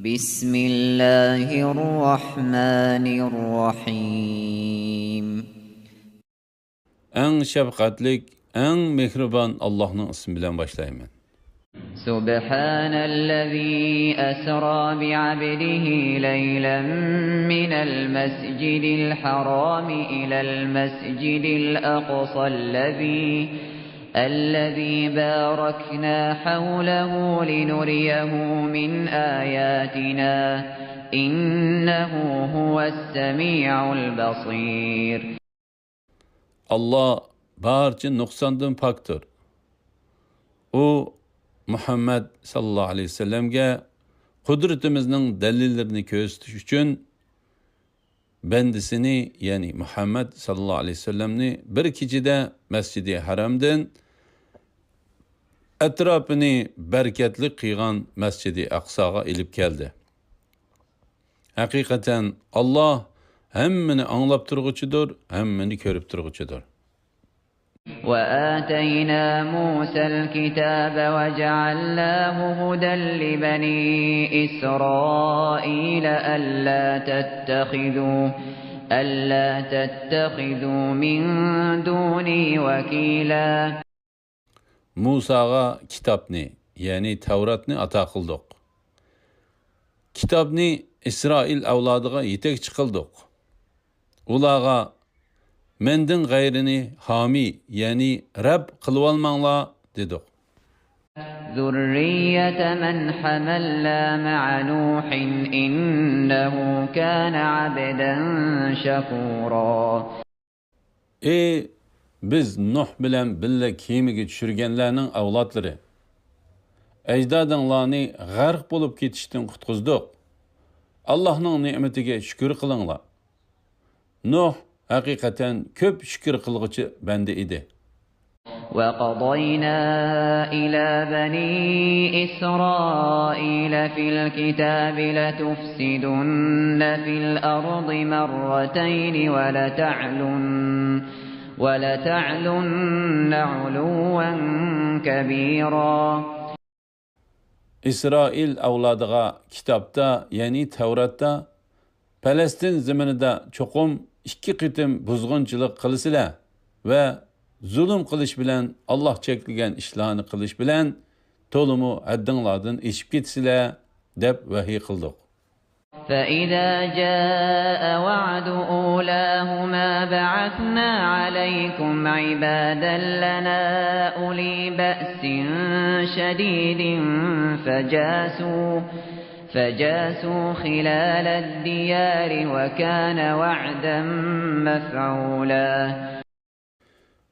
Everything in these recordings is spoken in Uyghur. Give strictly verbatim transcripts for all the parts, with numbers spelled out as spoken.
بسم الله الرحمن الرحيم. ئەڭ شەپقەتلىك، ئەڭ مېھرىبان ئاللاھنىڭ ئىسمى بىلەن باشلايمەن. سبحان الذي أسرى بعبده ليلا من المسجد الحرام إلى المسجد الأقصى الذي الذي باركنا حوله لنريه من آياتنا إنه هو السميع البصير. ئاللا بارچە نۇقساندىن پاكتۇر. ئۇ مۇھەممەد ساللاللاھۇ ئەلەيھى ۋەسەللەمگە قۇدرىتىمىزنىڭ دەلىللىرىنى كۆرسىتىش ئۈچۈن بەندىسىنى، يەنى مۇھەممەد ساللاللاھۇ ئەلەيھى ۋەسەللەمنى بىر كېچىدە مەسجىدى ھەرامدىن ئەتراپىنى بەرىكەتلىك قىلغان مەسجىدى ئەقساغا ئېلىپ كەلدى. ھەقىقەتەن، ئاللا ھەممىنى ئاڭلاپ تۇرغۇچىدۇر، ھەممىنى كۆرۈپ تۇرغۇچىدۇر. وآتينا موسى الكتاب وجعلناه هدى لبني إسرائيل ألا تتخذوا ألا تتخذوا من دوني وكيلا. مۇساغا كىتابنى، يەنى تەۋراتنى ئاتا قىلدۇق. كىتابنى ئىسرائىل ئەۋلادىغا يېتەكچى قىلدۇق. ئۇلارغا مەندىن غەيرىنى ھامىي، يەنى رەب قىلىۋالماڭلار دېدۇق. ذرية من حملنا مع نوح إنه كان عبدا شكورا. ئى بىز نۇھ بىلەن بىللە كېمىگە چۈشۈرگەنلەرنىڭ ئەۋلادلىرى! ئەجدادىڭلارنى غەرق بولۇپ كېتىشتىن قۇتقۇزدۇق. ئاللاھنىڭ نېمىتىگە شۈكۈر قىلىڭلار. نۇھ ھەقىقەتەن كۆپ شۈكۈر قىلغۇچى بەندە ئىدى. وقضينا إلى بني إسرائيل في الكتاب لتفسدن في الأرض مرتين ولتعلن ولتعلن علوا كبيرا. ئىسرائىل ئەۋلادىغا كىتابتا، يەنى تەۋراتتا، پەلەستىن زېمىنىدا چوقۇم ئىككى قېتىم بۇزغۇنچىلىق قىلىسىلەر ۋە زۇلۇم قىلىش بىلەن ئاللاھ چەكلىگەن ئىشلارنى قىلىش بىلەن تولىمۇ ھەددىڭلاردىن ئېشىپ كېتىسىلەر، دەپ ۋەھىي قىلدۇق. فإذا جاء وعد أولاهما بعثنا عليكم عبادا لنا أولي بأس شديد فجاسوا، فجاسوا خلال الديار وكان وعدا مفعولا.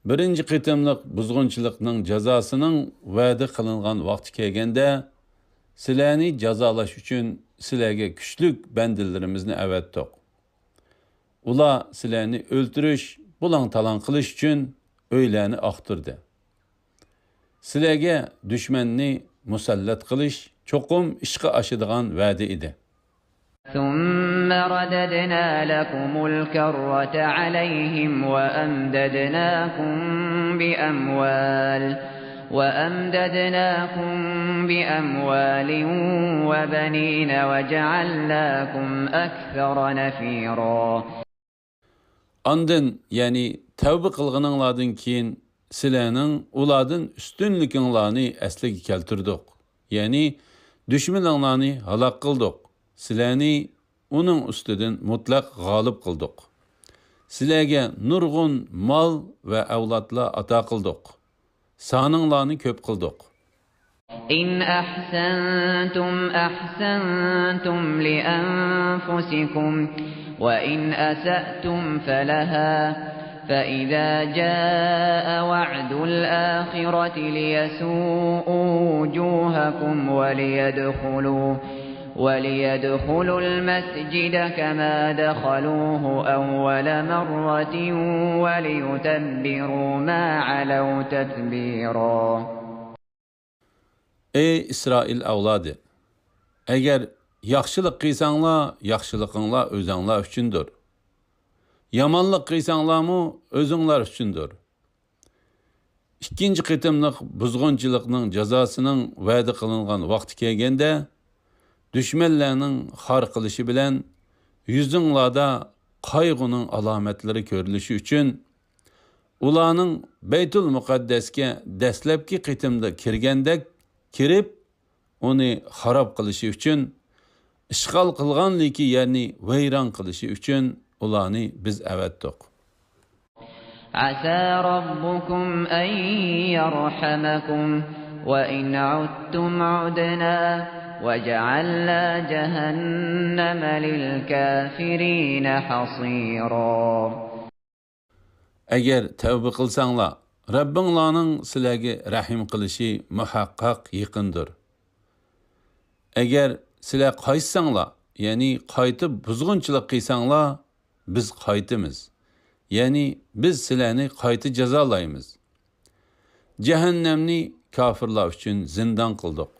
بىرىنچى قېتىملىق بۇزغۇنچىلىقنىڭ جازاسىنىڭ ۋەدە قىلىنغان ۋاقتى كەلگەندە، سىلەرنى جازالاش ئۈچۈن سىلەرگە كۈچلۈك بەندىلىرىمىزنى ئەۋەتتۇق. ئۇلار سىلەرنى ئۆلتۈرۈش، بۇلاڭ-تالاڭ قىلىش ئۈچۈن ئۆيلەرنى ئاختۇردى. سىلەرگە دۈشمەننى مۇسەللەت قىلىش چوقۇم ئىشقا ئاشىدىغان ۋەدە ئىدى. ثم رددنا لكم الكرة عليهم وأمددناكم بأموال، وأمددناكم بأموال وبنين وجعلناكم أكثر نفيرا. ئاندىن، يەنى تەۋبە قىلغىنىڭلاردىن كېيىن، سىلەرنىڭ ئۇلاردىن ئۈستۈنلۈكۈڭلارنى ئەسلىگە كەلتۈردۇق، يەنى دۈشمىنىڭلارنى ھالاك قىلدۇق، سىلەرنى ئۇنىڭ ئۈستىدىن مۇتلەق غالىب قىلدۇق. سىلەرگە نۇرغۇن مال ۋە ئەۋلادلار ئاتا قىلدۇق. سانىڭلارنى كۆپ قىلدۇق. إن أحسنتم أحسنتم لأنفسكم وإن أسأتم فلها، فإذا جاء وعد الآخرة ليسوءوا وجوهكم وليدخلوا وليدخلوا المسجد كما دخلوه أول مرة وليتبروا ما علوا تتبيرا. ئەي ئىسرائىل ئەۋلادى! ئەگەر ياخشىلىق قىلساڭلار، ياخشىلىقىڭلار ئۆزەڭلار ئۈچۈندۇر. يامانلىق قىلساڭلارمۇ ئۆزۈڭلار ئۈچۈندۇر. ئىككىنچى قېتىملىق بۇزغۇنچىلىقنىڭ جازاسىنىڭ ۋەدە قىلىنغان ۋاقتى كەلگەندە، دۈشمەنلەرنىڭ خار قىلىشى بىلەن يۈزۈڭلاردا قايغۇنىڭ ئالامەتلىرى كۆرۈلۈشى ئۈچۈن، ئۇلارنىڭ بەيتۇل مۇقەددەسكە دەسلەپكى قېتىمدا كىرگەندەك كىرىپ، ئۇنى خاراب قىلىشى ئۈچۈن، ئىشغال قىلغانلىكى يەرنى ۋەيران قىلىشى ئۈچۈن ئۇلارنى بىز ئەۋەتتۇق. عسى ربكم أن يرحمكم وإن عدتم عدنا وجعلنا جهنم للكافرين حصيرا. ئەگەر تەۋبە قىلساڭلار، رەببىڭلارنىڭ سىلەرگە رەھىم قىلىشى مۇھەققەق يېقىندۇر. ئەگەر سىلەر قايتساڭلار، يەنى قايتىپ بۇزغۇنچىلىق قىلساڭلار، بىز قايتىمىز. يەنى بىز سىلەرنى قايتا جازالايمىز. جەھەننەمنى كاپىرلار ئۈچۈن زىندان قىلدۇق.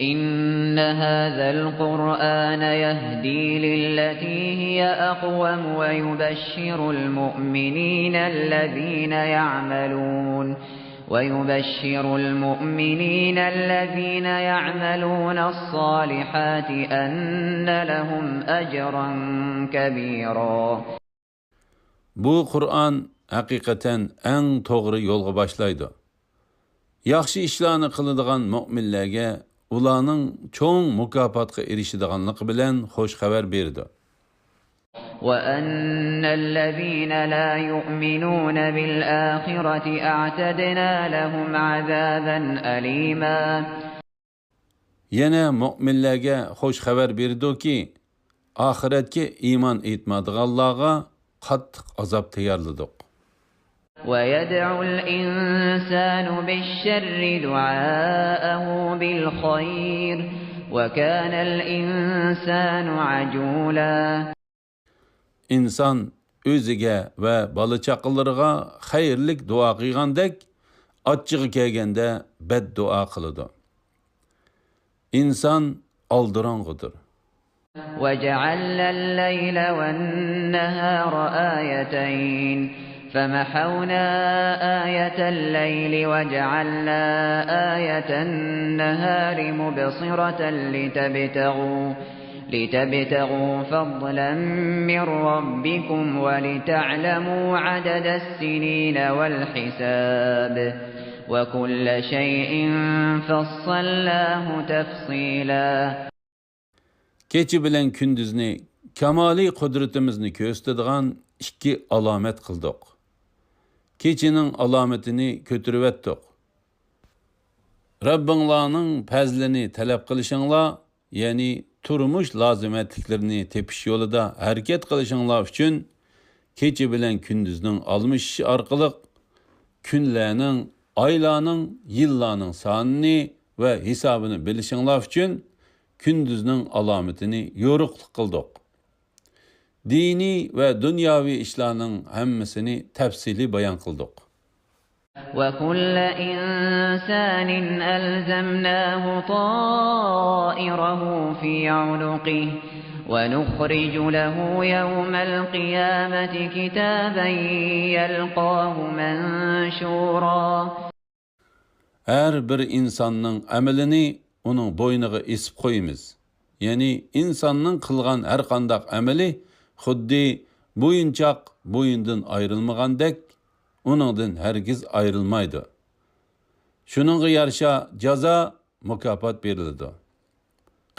إن هذا القرآن يهدي للتي هي أقوم ويبشر المؤمنين الذين يعملون ويبشر المؤمنين الذين يعملون الصالحات أن لهم أجرا كبيرا. بۇ قۇرئان ھەقىقەتەن ئەڭ توغرا يولغا باشلايدۇ. ياخشى ئىشلارنى قىلىدىغان مۆمىنلەرگە ئۇلارنىڭ چوڭ مۇكاپاتقا ئېرىشىدىغانلىقى بىلەن خوش خەۋەر بېرىدۇ. وأن الذين لا يؤمنون بالآخرة أعتدنا لهم عذابا أليما. يەنە مۆمىنلەرگە خوش خەۋەر بېرىدۇكى، ئاخىرەتكە ئىمان ئېيتمايدىغانلارغا قاتتىق ئازاب تەييارلىدۇق. ويدعو الإنسان بالشر دعاءه بالخير وكان الإنسان عجولا. ئىنسان ئۆزىگە ۋە بالا-چاقىلىرىغا خەيرلىك دۇئا قىلغاندەك، ئاچچىقى كەلگەندە بەددۇئا قىلىدۇ. ئىنسان ئالدىراڭغۇدۇر. وجعلنا الليل والنهار آيتين فمحونا آية الليل وجعلنا آية النهار مبصرة لتبتغوا لتبتغوا فضلا من ربكم ولتعلموا عدد السنين والحساب وكل شيء فصلناه تفصيلا. كېچە بىلەن كۈندۈزنى كامالىي قۇدرىتىمىزنى كۆرسىتىدىغان ئىككى ئالامەت قىلدۇق. كېچىنىڭ ئالامىتىنى كۆتۈرۈۋەتتۇق. رەببىڭلارنىڭ پەزلىنى تەلەپ قىلىشىڭلار، يەنى تۇرمۇش لازىمەتلىكلىرىنى تېپىش يولىدا ھەرىكەت قىلىشىڭلار ئۈچۈن كېچە بىلەن كۈندۈزنىڭ ئالمىشىشى ئارقىلىق كۈنلەرنىڭ، ئايلارنىڭ، يىللارنىڭ سانىنى ۋە ھېسابىنى بىلىشىڭلار ئۈچۈن كۈندۈزنىڭ ئالامىتىنى يورۇقلۇق قىلدۇق. دىنىي ۋە دۇنياۋى ئىشلارنىڭ ھەممىسىنى تەپسىلىي بايان قىلدۇق. وكل إنسان ألزمناه طائره في عنقه ونخرج له يوم القيامة كتابا يلقاه منشورا. ھەر بىر ئىنساننىڭ ئەمىلىنى ئۇنىڭ بوينىغا ئېسىپ قويىمىز. يەنى ئىنساننىڭ قىلغان ھەرقانداق ئەمىلى خۇددى بويۇنچاق بويۇندىن ئايرىلمىغاندەك، ئۇنىڭدىن ھەرگىز ئايرىلمايدۇ. شۇنىڭغا يارىشا جازا، مۇكاپات بېرىلىدۇ.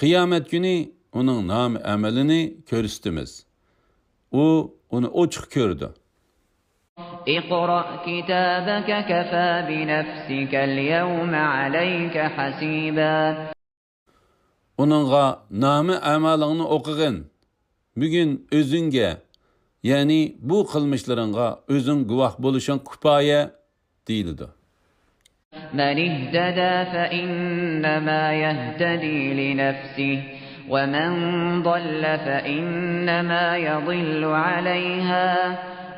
قىيامەت كۈنى ئۇنىڭ نامە ئەمىلىنى كۆرسىتىمىز. ئۇ ئۇنى ئوچۇق كۆرىدۇ. اقرأ كتابك كفى بنفسك اليوم عليك حسيبا. ئۇنىڭغا نامە ئەمالىڭنى ئوقۇغىن. بۈگۈن ئۆزۈڭگە، يەنى بۇ قىلمىشلىرىڭغا ئۆزۈڭ گۇۋاھ بولۇشۇڭ كۇپايە، دېيىلىدۇ. من اهتدى فإنما يهتدي لنفسه ومن ضل فإنما يضل عليها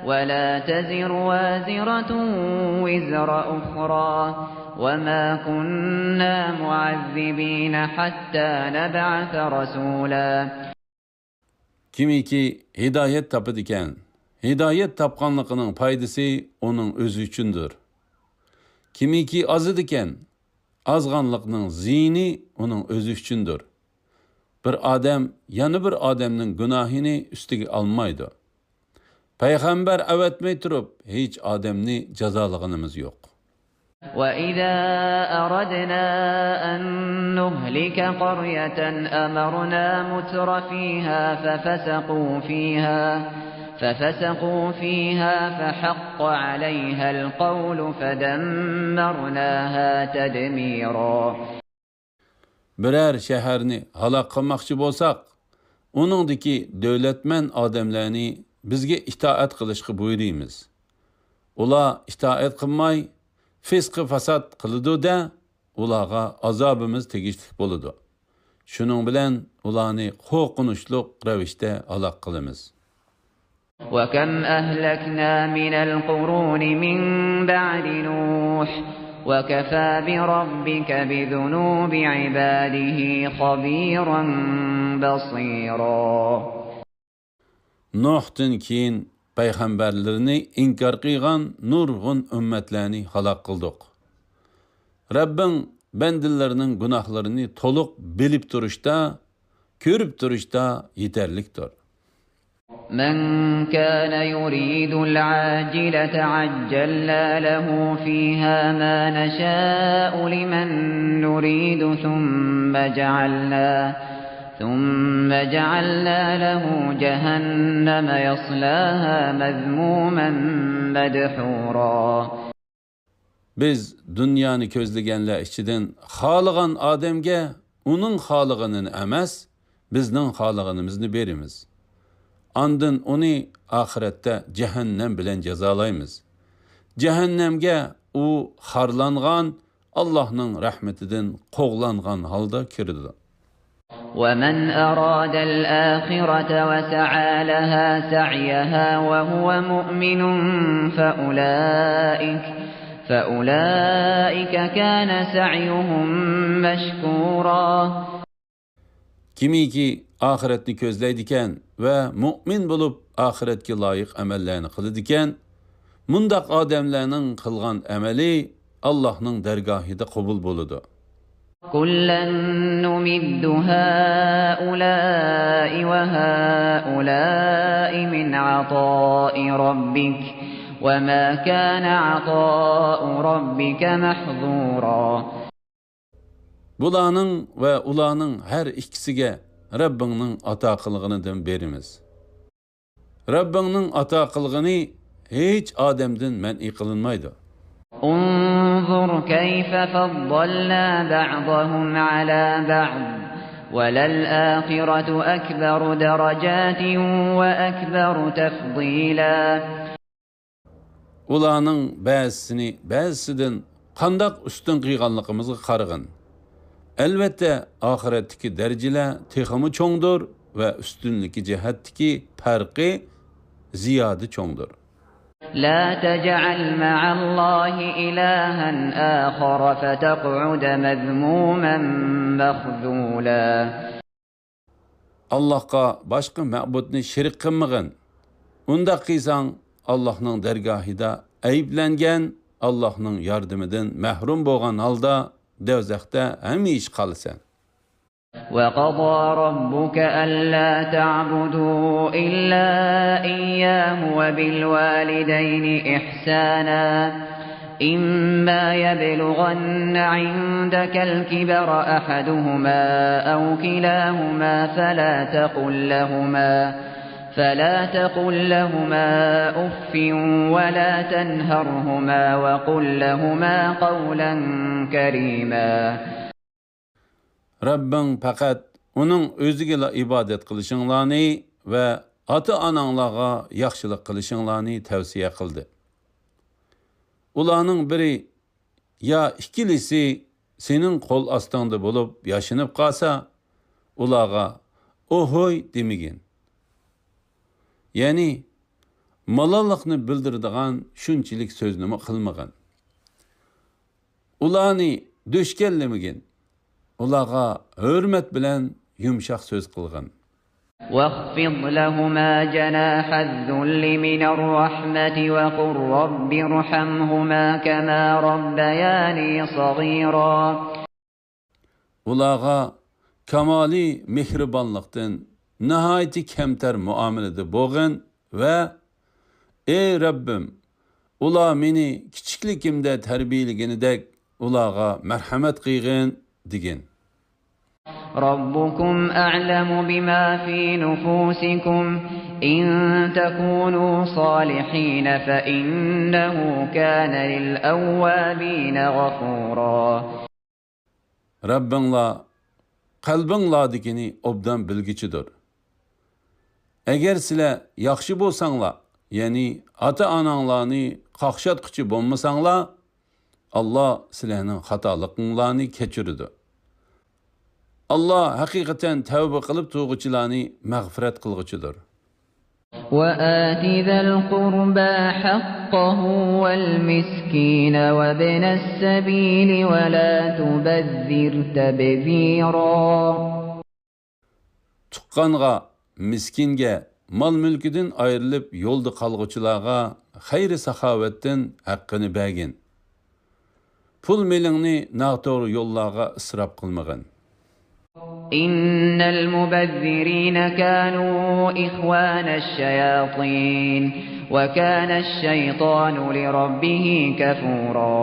ولا تزر وازرة وزر أخرى وما كنا معذبين حتى نبعث رسولا. كىمكى ھىدايەت تاپىدىكەن، ھىدايەت تاپقانلىقىنىڭ پايدىسى ئۇنىڭ ئۆزى ئۈچۈندۇر. كىمكى ئازىدىكەن، ئازغانلىقنىڭ زىيىنى ئۇنىڭ ئۆزى ئۈچۈندۇر. بىر ئادەم يەنە بىر ئادەمنىڭ گۇناھىنى ئۈستىگە ئالمايدۇ. پەيغەمبەر ئەۋەتمەي تۇرۇپ، ھېچ ئادەمنى جازالىغىنىمىز يوق. وَإِذَا أَرَدْنَا أَن نُّهْلِكَ قَرْيَةً أَمَرْنَا مُتْرَفِيهَا فَفَسَقُوا فِيهَا، فَفَسَقُوا فِيهَا فَحَقَّ عَلَيْهَا الْقَوْلُ فَدَمَّرْنَاهَا تَدْمِيرًا. بىرەر شەھەرنى ھالاك قىلماقچى بولساق، ئۇنىڭدىكى دۆلەتمەن ئادەملەرنى بىزگە ئىتائەت قىلىشقا بۇيرۇيمىز. ئۇلار ئىتائەت قىلماي، فىسقى-فاساد قىلىدۇ-دە، ئۇلارغا ئازابىمىز تېگىشلىك بولىدۇ. شۇنىڭ بىلەن ئۇلارنى قورقۇنچلۇق رەۋىشتە ھالاك قىلىمىز. وَكَمْ أَهْلَكْنَا مِنَ الْقُرُونِ مِنْ بَعْدِ نُوحٍ وَكَفَى بِرَبِّكَ بِذُنُوبِ عِبَادِهِ خَبِيرًا بَصِيرًا. نۇھتىن كېيىن پەيغەمبەرلىرىنى ئىنكار قىلغان نۇرغۇن ئۈممەتلەرنى ھالاك قىلدۇق. رەببىڭ بەندىلىرىنىڭ گۇناھلىرىنى تولۇق بىلىپ تۇرۇشتا، كۆرۈپ تۇرۇشتا يېتەرلىكتۇر. مَنْ كَانَ يُرِيدُ الْعَاجِلَةَ عَجَّلْنَا لَهُ فِيهَا مَا نَشَاءُ لِمَنْ نُرِيدُ ثُمَّ جَعَلْنَا، ثُمَّ جَعَلْنَا لَهُ جَهَنَّمَ يَصْلَاهَا مَذْمُومًا مَدْحُورًا. بىز دۇنيانى كۆزلىگەنلەر ئىچىدىن خالىغان ئادەمگە ئۇنىڭ خالىغىنىنى ئەمەس، بىزنىڭ خالىغىنىمىزنى بېرىمىز. ئاندىن ئۇنى ئاخىرەتتە جەھەننەم بىلەن جازالايمىز. جەھەننەمگە ئۇ خارلانغان، ئاللاھنىڭ رەھمىتىدىن قوغلانغان ھالدا كىرىدۇ. وَمَنْ أَرَادَ الْآخِرَةَ وَسَعَىٰ لَهَا سَعْيَهَا وَهُوَ مُؤْمِنٌ فَأُولَٰئِكَ، فَأُولَٰئِكَ كَانَ سَعْيُهُمْ مَشْكُورًا. كىمكى ئاخىرەتنى كۆزلەيدىكەن ۋە مۇئمىن بولۇپ ئاخىرەتكە لايىق ئەمەللەرنى قىلىدىكەن، مۇنداق ئادەملەرنىڭ قىلغان ئەمەلى ئاللاھنىڭ دەرگاھىدا قوبۇل بولىدۇ. كُلًّا نُمِدُّ هَٰؤُلَاءِ وَهَٰؤُلَاءِ مِنْ عَطَاءِ رَبِّكَ وَمَا كَانَ عَطَاءُ رَبِّكَ مَحْظُورًا. بۇلارنىڭ ۋە ئۇلارنىڭ ھەر ئىككىسىگە رەببىڭنىڭ ئاتا قىلغىنىدىن بېرىمىز. رەببىڭنىڭ ئاتا قىلغىنى ھېچ ئادەمدىن مەنئى قىلىنمايدۇ. انظر كيف فضلنا بعضهم على بعض وللآخرة أكبر درجات وأكبر تفضيلا. ئۇلارنىڭ بەزىسىنى بەزىسىدىن قانداق ئۈستۈن قىلغانلىقىمىزغا قارىغىن. ئەلۋەتتە، ئاخىرەتتىكى دەرىجىلەر تېخىمۇ چوڭدۇر ۋە ئۈستۈنلۈكى جەھەتتىكى پەرقى زىيادە چوڭدۇر. لا تجعل مع الله إلها آخر فتقعد مذموما مخذولا. ئاللاھقا باشقا مەبۇدنى شېرىك قىلمىغىن. ئۇنداق قىلساڭ، ئاللاھنىڭ دەرگاھىدا ئەيىبلەنگەن، ئاللاھنىڭ ياردىمىدىن مەھرۇم بولغان ھالدا دوزاختا ھەمىشە قالىسەن. وقضى ربك ألا تعبدوا إلا إياه وبالوالدين إحسانا. إما يبلغن عندك الكبر أحدهما أو كلاهما فلا تقل لهما، فلا تقل لهما أف ولا تنهرهما وقل لهما قولا كريما. رەببىڭ پەقەت ئۇنىڭ ئۆزىگىلا ئىبادەت قىلىشىڭلارنى ۋە ئاتا-ئاناڭلارغا ياخشىلىق قىلىشىڭلارنى تەۋسىيە قىلدى. ئۇلارنىڭ بىرى يا ئىككىلىسى سېنىڭ قول ئاستىڭدا بولۇپ ياشىنىپ قالسا، ئۇلارغا «ئوھوي» دېمىگىن. يەنى مالاللىقنى بىلدۈرىدىغان شۇنچىلىك سۆزنىمۇ قىلمىغىن. ئۇلارنى دۈشكەنلىمىگىن. ئۇلارغا ھۆرمەت بىلەن يۇمشاق سۆز قىلغىن. واخفض لهما جناح الذل من الرحمة وقل رب ارحمهما كما ربياني صغيرا. ئۇلارغا كامالىي مېھرىبانلىقتىن ناھايىتى كەمتەر مۇئامىلىدە بولغىن ۋە، ئەي رەببىم، ئۇلار مېنى كىچىكلىكىمدە تەربىيەلىگىنىدەك ئۇلارغا مەرھەمەت قىلغىن، دېگىن. ربكم أعلم بما في نفوسكم، إن تكونوا صالحين فإنه كان للأوابين غفورا. رەببىڭلار قەلبىڭلاردىكىنى ئوبدان بىلگۈچىدۇر. ئەگەر سىلەر ياخشى بولساڭلار، يەنى ئاتا-ئاناڭلارنى قاقشاتقۇچى بولمىساڭلار، ئاللا سىلەرنىڭ خاتالىقىڭلارنى كەچۈرىدۇ. ئاللا ھەقىقەتەن تەۋبە قىلىپ تۇرغۇچىلارنى مەغپىرەت قىلغۇچىدۇر. وآت ذا القربى حقه والمسكين وابن السبيل ولا تبذر تبذيرا. تۇغقانغا، مىسكىنگە، مال-مۈلكىدىن ئايرىلىپ يولدا قالغۇچىلارغا خەير-ساخاۋەتتىن ھەققىنى بەرگىن. پۇل-مېلىڭنى ناتوغرا يوللارغا ئىسراپ قىلمىغىن. إن المبذرين كانوا إخوان الشياطين وكان الشيطان لربه كفورا.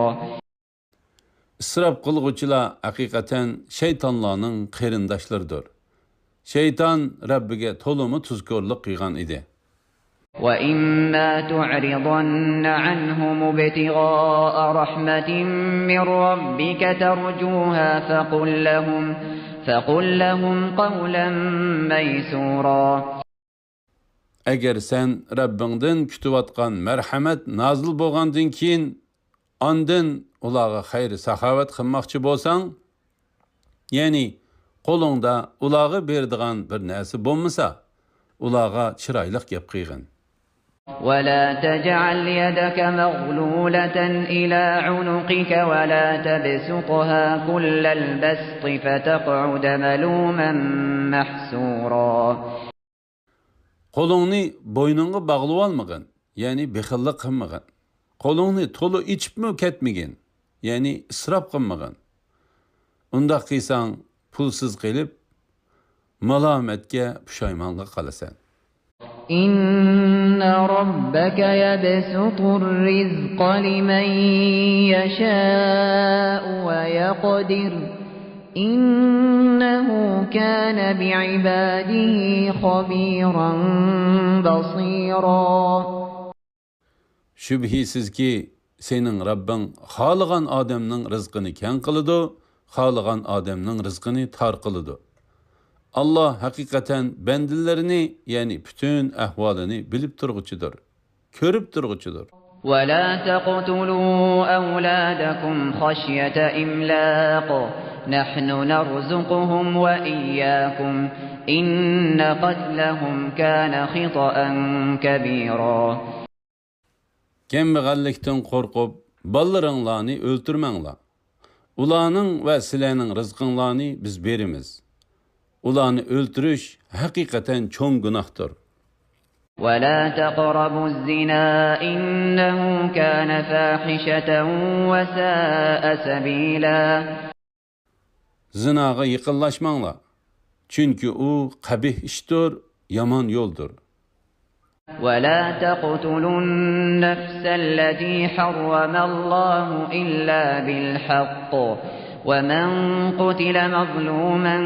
ئىسراپ قىلغۇچىلار ھەقىقەتەن شەيتانلارنىڭ قېرىنداشلىرىدۇر. شەيتان رەببىگە تولىمۇ تۇزكورلۇق قىلغان ئىدى. وإما تعرضن عنهم ابتغاء رحمة من ربك ترجوها فقل لهم، فقل لهم قولا ميسورا. ئەگەر سەن رەببىڭدىن كۈتۈۋاتقان مەرھەمەت نازىل بولغاندىن كېيىن، ئاندىن ئۇلارغا خەير-ساخاۋەت قىلماقچى بولساڭ، يەنى قولۇڭدا ئۇلارغا بېرىدىغان بىر نەرسە بولمىسا، ئۇلارغا چىرايلىق گەپ قىلغىن. ولا تجعل يدك مغلولة إلى عنقك ولا تبسطها كل البسط فتقعد ملوما محسورا. قولۇڭنى بوينۇڭغا باغلىۋالمىغىن، يەنى بېخىللىق قىلمىغىن. قولۇڭنى تولا ئېچىپمۇ كەتمىگىن، يەنى ئىسراپ قىلمىغىن. ئۇنداق قىلساڭ، پۇلسىز قېلىپ، مالامەتكە، پۇشايمانغا قالىسەن. إن ربك يبسط الرزق لمن يشاء ويقدر، إنه كان بعباده خبيرا بصيرا. شۈبھىسىزكى، سېنىڭ رەببىڭ خالىغان ئادەمنىڭ رىزقىنى كەڭ قىلىدۇ، خالىغان ئادەمنىڭ رىزقىنى تار قىلىدۇ. ئاللا ھەقىقەتەن بەندىلىرىنى، يەنى پۈتۈن ئەھۋالىنى بىلىپ تۇرغۇچىدۇر، كۆرۈپ تۇرغۇچىدۇر. ولا تقتلوا أولادكم خشية إملاق، نحن نرزقهم وإياكم، إن قتلهم كان خطأ كبيرا. كەمبەغەللىكتىن قورقۇپ، بالىلىرىڭلارنى ئۆلتۈرمەڭلار. ئۇلارنىڭ ۋە سىلەرنىڭ رىزقىڭلارنى بىز بېرىمىز. ئۇلارنى ئۆلتۈرۈش ھەقىقەتەن چوڭ گۇناھتۇر. ولا تقربوا الزنا إنه كان فاحشة وساء سبيلا. زىناغا يېقىنلاشماڭلار، چۈنكى ئۇ قەبىھ ئىشتۇر، يامان يولدۇر. ولا تقتلوا النفس التي حرم الله إلا بالحق، ومن قتل مظلوما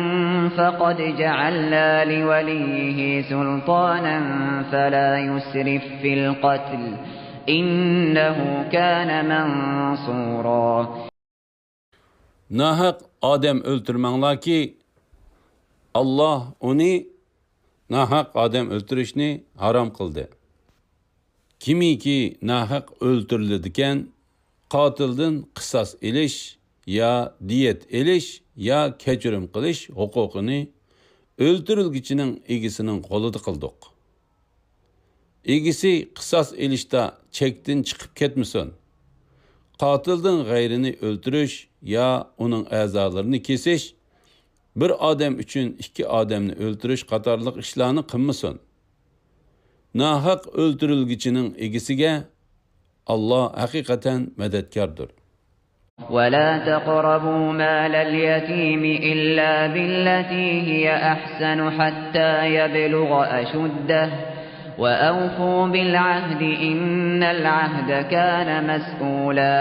فقد جعلنا لوليه سلطانا فلا يسرف في القتل، إنه كان منصورا. ناھەق ئادەم ئۆلتۈرمەڭلاركى، ئاللا ئۇنى، ناھەق ئادەم ئۆلتۈرۈشنى ھارام قىلدى. كىمكى ناھەق ئۆلتۈرۈلىدىكەن، قاتىلدىن قىساس ئېلىش يا دىيەت ئېلىش يا كەچۈرۈم قىلىش ھوقۇقىنى ئۆلتۈرۈلگۈچىنىڭ ئىگىسىنىڭ قولىدا قىلدۇق. ئىگىسى قىساس ئېلىشتا چەكتىن چىقىپ كەتمىسۇن. قاتىلدىن غەيرىنى ئۆلتۈرۈش يا ئۇنىڭ ئەزالىرىنى كېسىش، بىر ئادەم ئۈچۈن ئىككى ئادەمنى ئۆلتۈرۈش قاتارلىق ئىشلارنى قىلمىسۇن. ناھەق ئۆلتۈرۈلگۈچىنىڭ ئىگىسىگە ئاللا ھەقىقەتەن مەدەتكاردۇر. ولا تقربوا مال اليتيم إلا بالتي هي أحسن حتى يبلغ أشده وأوفوا بالعهد إن العهد كان مسؤولا.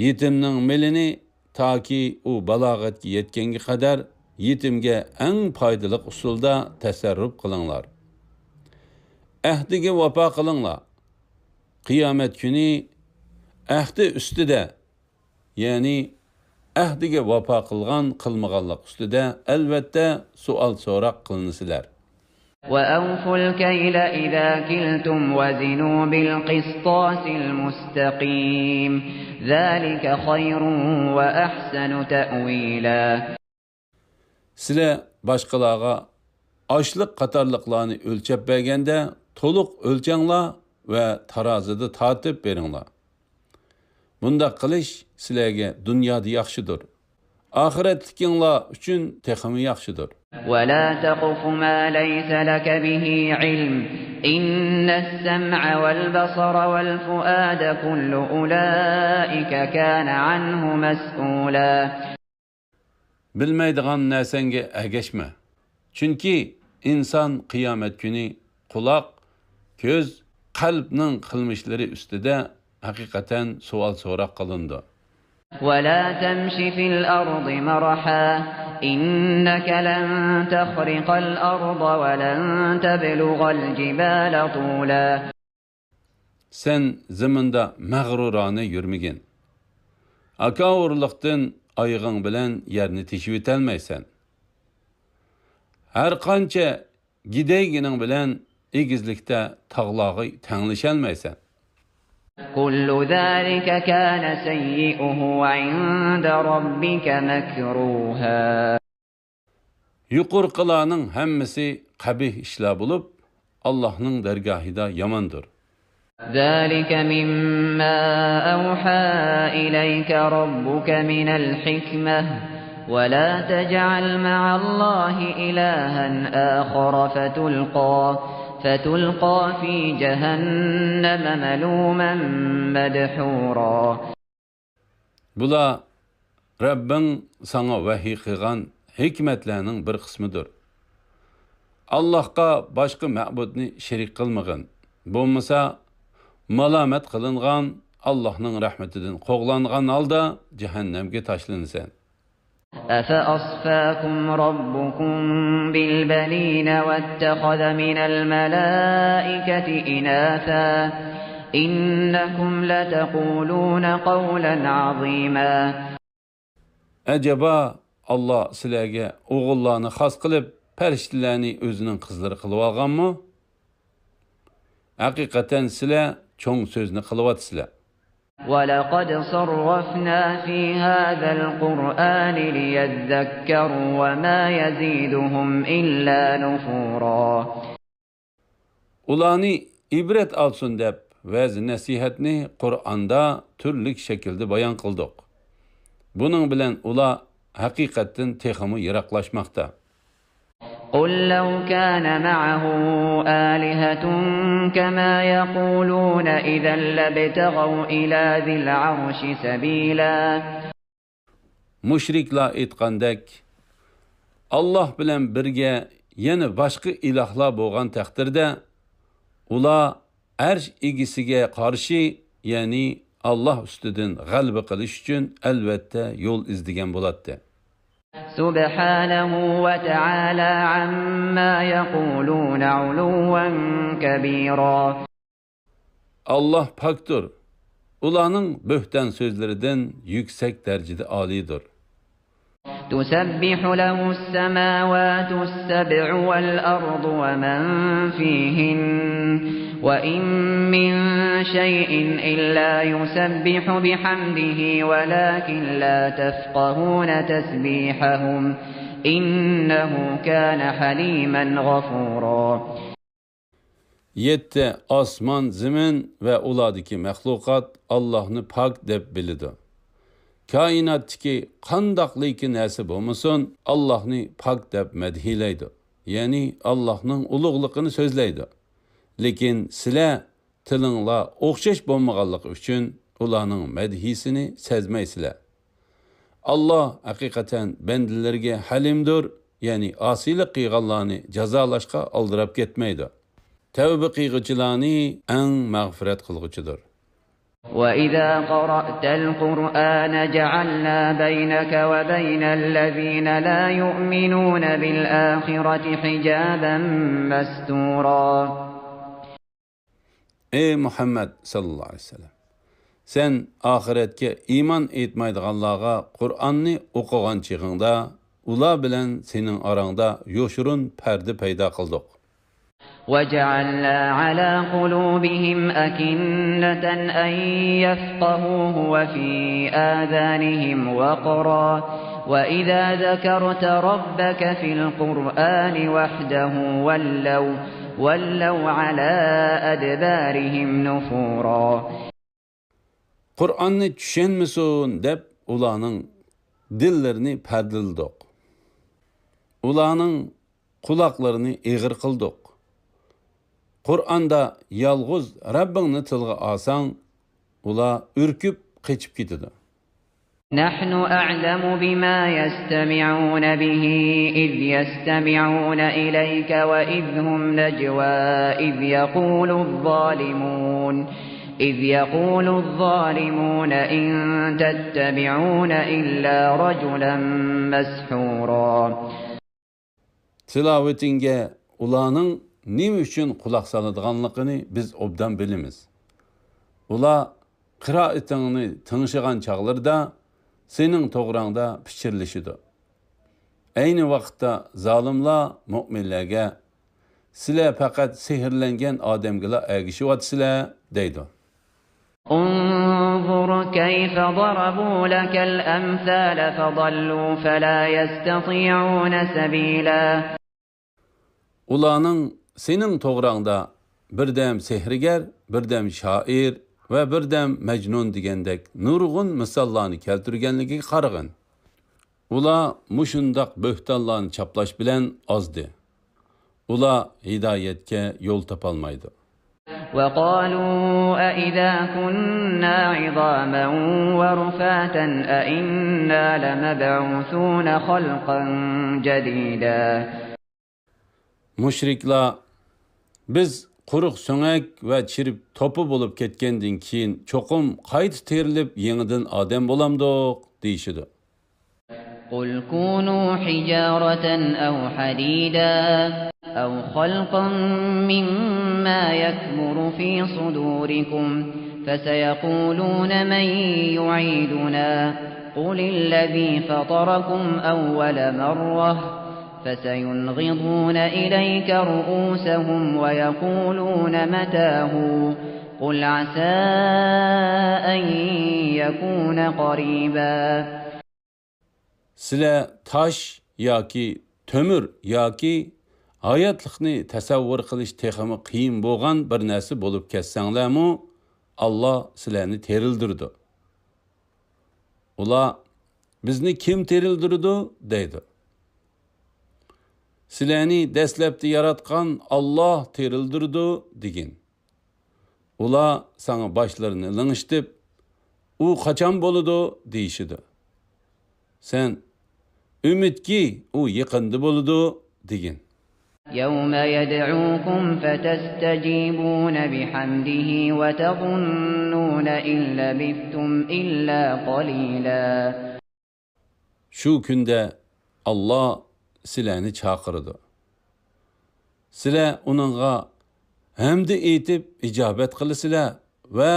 يېتىمنىڭ مېلىنى تاكى ئۇ بالاغەتكە يەتكەنگە قەدەر يېتىمگە ئەڭ پايدىلىق ئۇسۇلدا تەسەررۇپ قىلىڭلار. ئەھدىگە ۋاپا قىلىڭلار. قىيامەت كۈنى ئەھدى ئۈستىدە، يەنى ئەھدىگە ۋاپا قىلغان-قىلمىغانلىق ئۈستىدە ئەلۋەتتە سوئال-سوراق قىلىنىسىلەر. وأوفوا الكيل إذا كلتم وزنوا بالقسطاس المستقيم ذلك خير وأحسن تأويلا. سىلەر باشقىلارغا ئاشلىق قاتارلىقلارنى ئۆلچەپ بەرگەندە تولۇق ئۆلچەڭلار ۋە تارازىدا تارتىپ بېرىڭلار. بۇنداق قىلىش سىلەرگە دۇنيادا ياخشىدۇر. ئاخىرەتلىكىڭلار ئۈچۈن تېخىمۇ ياخشىدۇر. ولا تقف ما ليس لك به علم إن السمع والبصر والفؤاد كل أولئك كان عنه مسؤولا. بىلمەيدىغان نەرسەڭگە ئەگەشمە. چۈنكى ئىنسان قىيامەت كۈنى قۇلاق، كۆز، قەلبنىڭ قىلمىشلىرى ئۈستىدە ھەقىقەتەن سوئال-سوراق قىلىنىدۇ. ولا تمش في الأرض مرحا إنك لن تخرق الأرض ولن تبلغ الجبال طولا. سەن زېمىندا مەغرۇرانە يۈرمىگىن. ھاكاۋۇرلۇقتىن ئايىغىڭ بىلەن يەرنى تېشىۋېتەلمەيسەن. ھەرقانچە گىدەيگىنىڭ بىلەن ئېگىزلىكتە تاغلارغا تەڭلىشەلمەيسەن. كل ذلك كان سيئه عند ربك مكروها. يۇقىرىقىلارنىڭ ھەممىسى قەبىھ ئىشلار بولۇپ، ئاللاھنىڭ دەرگاھىدا ياماندۇر. ذلك مما أوحى إليك ربك من الحكمة ولا تجعل مع الله إلها آخر فتلقى فتلقى في جهنم ملوما مدحورا. بۇلار رەببىڭ ساڭا ۋەھىي قىلغان ھېكمەتلەرنىڭ بىر قىسمىدۇر. ئاللاھقا باشقا مەبۇدنى شېرىك قىلمىغىن. بولمىسا، مالامەت قىلىنغان، ئاللاھنىڭ رەھمىتىدىن قوغلانغان ھالدا جەھەننەمگە تاشلىنىسەن. أفأصفاكم ربكم بالبنين واتخذ من الملائكة إناثا إنكم لتقولون قولا عظيما. ئەجەبا، ئاللا سىلەرگە ئوغۇللارنى خاس قىلىپ، پەرىشتىلەرنى ئۆزىنىڭ قىزلىرى قىلىۋالغانمۇ؟ ھەقىقەتەن سىلەر چوڭ سۆزنى قىلىۋاتىسىلەر. ولقد صرفنا في هذا القرآن ليذكروا وما يزيدهم إلا نفورا. ئۇلارنى ئىبرەت ئالسۇن دەپ ۋەز-نەسىھەتنى قۇرئاندا تۈرلۈك شەكىلدە بايان قىلدۇق. بۇنىڭ بىلەن ئۇلار ھەقىقەتتىن تېخىمۇ يىراقلاشماقتا. قل لو كان معه آلهة كما يقولون إذا لابتغوا إلى ذي العرش سبيلا. مۇشرىكلار ئېيتقاندەك، ئاللاھ بىلەن بىرگە يەنە باشقا ئىلاھلار بولغان تەقدىردە، ئۇلار ئەرش ئىگىسىگە قارشى، يەنى ئاللاھ ئۈستىدىن غەلىبە قىلىش ئۈچۈن ئەلۋەتتە يول ئىزدىگەن بولاتتى. سبحانه وتعالى عما يقولون علوا كبيرا. ئاللاھ پاكتۇر، ئۇلارنىڭ بۆھتان سۆزلىرىدىن يۈكسەك دەرىجىدە ئالىيدۇر. تسبح له السماوات السبع والأرض ومن فيهن وإن من شيء إلا يسبح بحمده ولكن لا تفقهون تسبيحهم إنه كان حليما غفورا. يەتتە ئاسمان، زېمىن ۋە ئۇلاردىكى مەخلۇقات ئاللاھنى پاك دەپ بىلىدۇ. كائىناتتىكى قانداقلىكى نەرسە بولمىسۇن، ئاللاھنى پاك دەپ مەدھىيلەيدۇ. يەنى ئاللاھنىڭ ئۇلۇغلۇقىنى سۆزلەيدۇ. لېكىن سىلەر تىلىڭلار ئوخشاش بولمىغانلىقى ئۈچۈن ئۇلارنىڭ مەدھىيىسىنى سەزمەيسىلەر. ئاللا ھەقىقەتەن بەندىلىرىگە ھەلىمدۇر، يەنى ئاسىيلىق قىلغانلارنى جازالاشقا ئالدىراپ كەتمەيدۇ. تەۋبە قىلغۇچىلارنى ئەڭ مەغپىرەت قىلغۇچىدۇر. وَإِذَا قَرَأْتَ الْقُرْآنَ جَعَلْنَا بَيْنَكَ وَبَيْنَ الَّذِينَ لَا يُؤْمِنُونَ بِالْآخِرَةِ حِجَابًا مَسْتُورًا. ئەي مۇھەممەد ساللاللاھۇ ئەلەيھى ۋەسەللەم، سەن ئاخىرەتكە ئىمان ئېيتمايدىغانلارغا قۇرئاننى ئوقۇغان چېغىڭدا، ئۇلار بىلەن سېنىڭ ئاراڭدا يوشۇرۇن پەردە پەيدا قىلدۇق. وَجَعَلْنَا عَلَىٰ قُلُوبِهِمْ أَكِنَّةً أَن يَفْقَهُوهُ وَفِي آذَانِهِمْ وَقْرًا وَإِذَا ذَكَرْتَ رَبَّكَ فِي الْقُرْآنِ وَحْدَهُ وَلَّوْا، وَلَّوْا عَلَىٰ أَدْبَارِهِمْ نُفُورًا. قۇرئاننى چۈشەنمىسۇن دەپ ئۇلارنىڭ دىللىرىنى پەردىلىدۇق. ئۇلارنىڭ قۇلاقلىرىنى ئېغىر قىلدۇق. قۇرئاندا يالغۇز رەببىڭنى تىلغا ئالساڭ، ئۇلار ئۈركۈپ قېچىپ كېتىدۇ. نَحْنُ أَعْلَمُ بِمَا يَسْتَمِعُونَ بِهِ إِذْ يَسْتَمِعُونَ إِلَيْكَ وَإِذْ هُمْ نَجْوَىٰ إِذْ يَقُولُ الظَّالِمُونَ، إِذْ يَقُولُ الظَّالِمُونَ إِن تَتَّبِعُونَ إِلَّا رَجُلًا مَسْحُورًا. تىلاۋىتىڭگە ئۇلارنىڭ نېمە ئۈچۈن قۇلاق سالىدىغانلىقىنى بىز ئوبدان بىلىمىز. ئۇلار قىرائىتىڭنى تىڭشىغان چاغلىرىدا سېنىڭ توغراڭدا پىچىرلىشىدۇ. ئەينى ۋاقىتتا زالىملار مۆمىنلەرگە، سىلەر پەقەت سېھىرلەنگەن ئادەمگىلا ئەگىشىۋاتىسىلەر، دەيدۇ. انظر كيف ضربوا لك الأمثال فضلوا فلا يستطيعون سبيلا. ئۇلارنىڭ سېنىڭ توغراڭدا بىردەم سېھىرگەر، بىردەم شائىر ۋە بىردەم مەجنۇن دېگەندەك نۇرغۇن مىساللارنى كەلتۈرگەنلىكىگە قارىغىن. ئۇلار مۇشۇنداق بۆھتانلارنى چاپلاش بىلەن ئازدى. ئۇلار ھىدايەتكە يول تاپالمايدۇ. وقالوا أإذا كنا عظاما ورفاتا أإنا لمبعوثون خلقا جديدا. مۇشرىكلار، بىز قۇرۇق سۆڭەك ۋە چىرىپ توپا بولۇپ كەتكەندىن كېيىن چوقۇم قايتا تىرىلىپ يېڭىدىن ئادەم بولامدۇق؟ دېيىشىدۇ. قل كونوا حجارة أو حديدا أو خلقا مما يكبر في صدوركم فسيقولون من يعيدنا قل الذي فطركم أول مرة فسينغضون إليك رءوسهم ويقولون متى هو قل عسى أن يكون قريبا. سىلەر تاش ياكى تۆمۈر ياكى ھاياتلىقنى تەسەۋۋۇر قىلىش تېخىمۇ قىيىن بولغان بىر نەرسە بولۇپ كەتسەڭلارمۇ، ئاللا سىلەرنى تىرىلدۈرىدۇ. ئۇلار، بىزنى كىم تىرىلدۈرىدۇ؟ دەيدۇ. سىلەرنى دەسلەپتە ياراتقان ئاللا تىرىلدۈرىدۇ، دېگىن. ئۇلار ساڭا باشلىرىنى لىڭشىتىپ، ئۇ قاچان بولىدۇ؟ دېيىشىدۇ. سەن، ئۈمىدكى، ئۇ يېقىندا بولىدۇ، دېگىن. يوم يدعوكم فتستجيبون بحمده وتظنون إن لبثتم إلا قليلا. شۇ كۈندە ئاللا سىلەرنى چاقىرىدۇ. سىلەر ئۇنىڭغا ھەمدە ئېيتىپ ئىجابەت قىلىسىلەر ۋە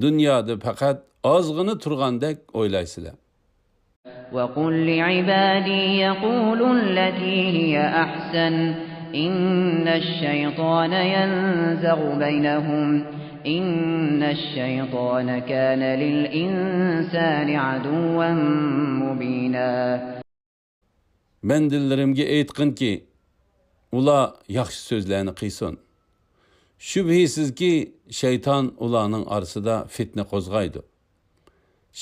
دۇنيادا پەقەت ئازغىنە تۇرغاندەك ئويلايسىلەر. وقل لعبادي يقولوا التي هي أحسن إن الشيطان ينزغ بينهم إن الشيطان كان للإنسان عدوا مبينا. بەندىلىرىمگە ئېيتقىنكى، ئۇلار ياخشى سۆزلەرنى قىلسۇن. شۈبھىسىزكى، شەيتان ئۇلارنىڭ ئارىسىدا فىتنە قوزغايدۇ.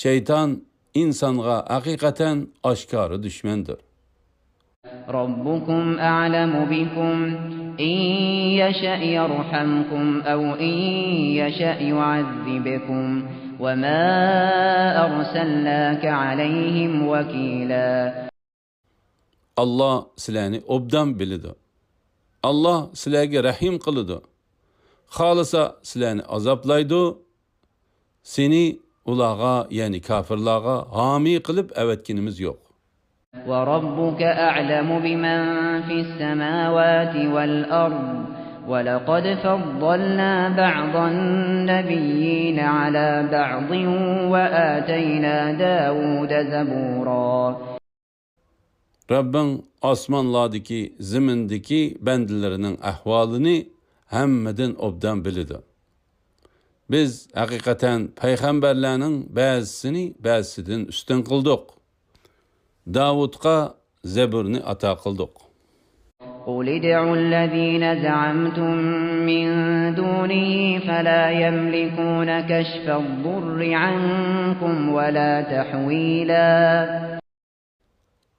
شەيتان ئىنسانغا ھەقىقەتەن ئاشكارا دۈشمەندۇر. ربكم أعلم بكم إن يشأ يرحمكم أو إن يشأ يعذبكم وما أرسلناك عليهم وكيلا. ئاللا سىلەرنى ئوبدان بىلىدۇ. ئاللا سىلەرگە رەھىم قىلىدۇ. خالىسا سىلەرنى ئازابلايدۇ. سېنى ئۇلارغا، يەنى كاپىرلارغا ھامىي قىلىپ ئەۋەتكىنىمىز يوق. وربك أعلم بمن في السماوات والأرض ولقد فضلنا بعض النبيين على بعض وآتينا داود زبورا. رەببىڭ ئاسمانلاردىكى، زېمىندىكى بەندىلىرىنىڭ ئەھۋالىنى ھەممىدىن ئوبدان بىلىدۇ. بىز ھەقىقەتەن پەيغەمبەرلەرنىڭ بەزىسىنى بەزىسىدىن ئۈستۈن قىلدۇق. داۋۇتقا زەبۇرنى ئاتا قىلدۇق. قل ادعوا الذين زعمتم من دونه فلا يملكون كشف الضر عنكم ولا تحويلا.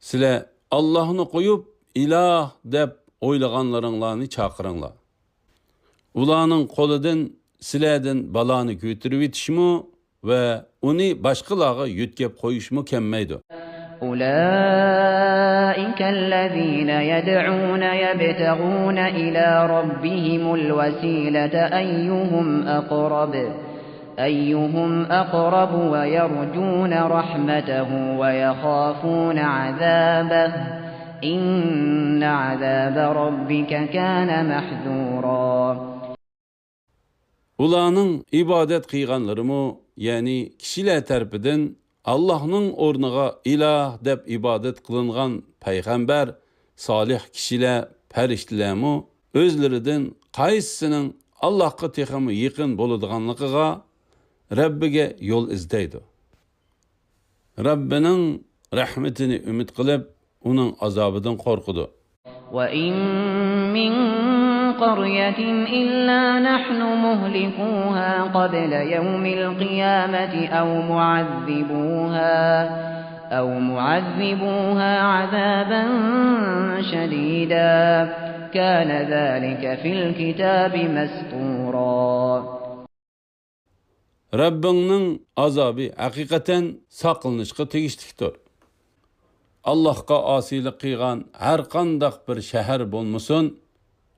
سىلەر ئاللاھنى قويۇپ، ئىلاھ دەپ ئويلىغانلىرىڭلارنى چاقىرىڭلار. ئۇلارنىڭ قولىدىن سىلەردىن بالانى كۆتۈرۈۋېتىشمۇ ۋە ئۇنى باشقىلارغا يۆتكەپ قويۇشمۇ كەلمەيدۇ. أولئك الذين يدعون يبتغون إلى ربهم الوسيلة أيهم أقرب أيهم أقرب ويرجون رحمته ويخافون عذابه إن عذاب ربك كان محذورا. ئۇلارنىڭ ئىبادەت قىلغانلىرىمۇ، يەنى كىشىلەر تەرىپىدىن ئاللاھنىڭ ئورنىغا ئىلاھ دەپ ئىبادەت قىلىنغان پەيغەمبەر، سالىھ كىشىلەر، پەرىشتىلەرمۇ ئۆزلىرىدىن قايسىسىنىڭ ئاللاھقا تېخىمۇ يېقىن بولىدىغانلىقىغا رەببىگە يول ئىزدەيدۇ. رەببىنىڭ رەھمىتىنى ئۈمىد قىلىپ، ئۇنىڭ ئازابىدىن قورقىدۇ. وإن من قرية إلا نحن مهلكوها قبل يوم القيامة أو معذبوها أو معذبوها عذابا شديدا كان ذلك في الكتاب مسطورا. رەببىڭنىڭ ئازابى ھەقىقەتەن ساقلىنىشقا تېگىشلىكتۇر. ئاللاھقا ئاسىيلىق قىلغان ھەرقانداق بىر شەھەر بولمىسۇن،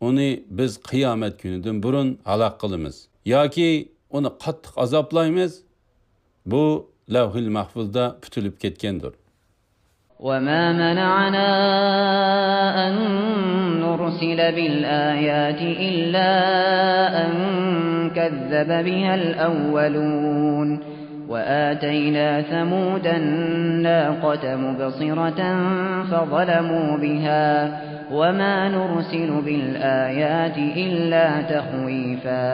ئۇنى بىز قىيامەت كۈنىدىن بۇرۇن ھالاك قىلىمىز ياكى ئۇنى قاتتىق ئازابلايمىز. بۇ لەۋھىل مەھفۇزدا پۈتۈلۈپ كەتكەندۇر. وما منعنا أن نرسل بالآيات إلا أن كذب بها الأولون وآتينا ثمود الناقة مبصرة فظلموا بها وما نرسل بالآيات إلا تخويفا.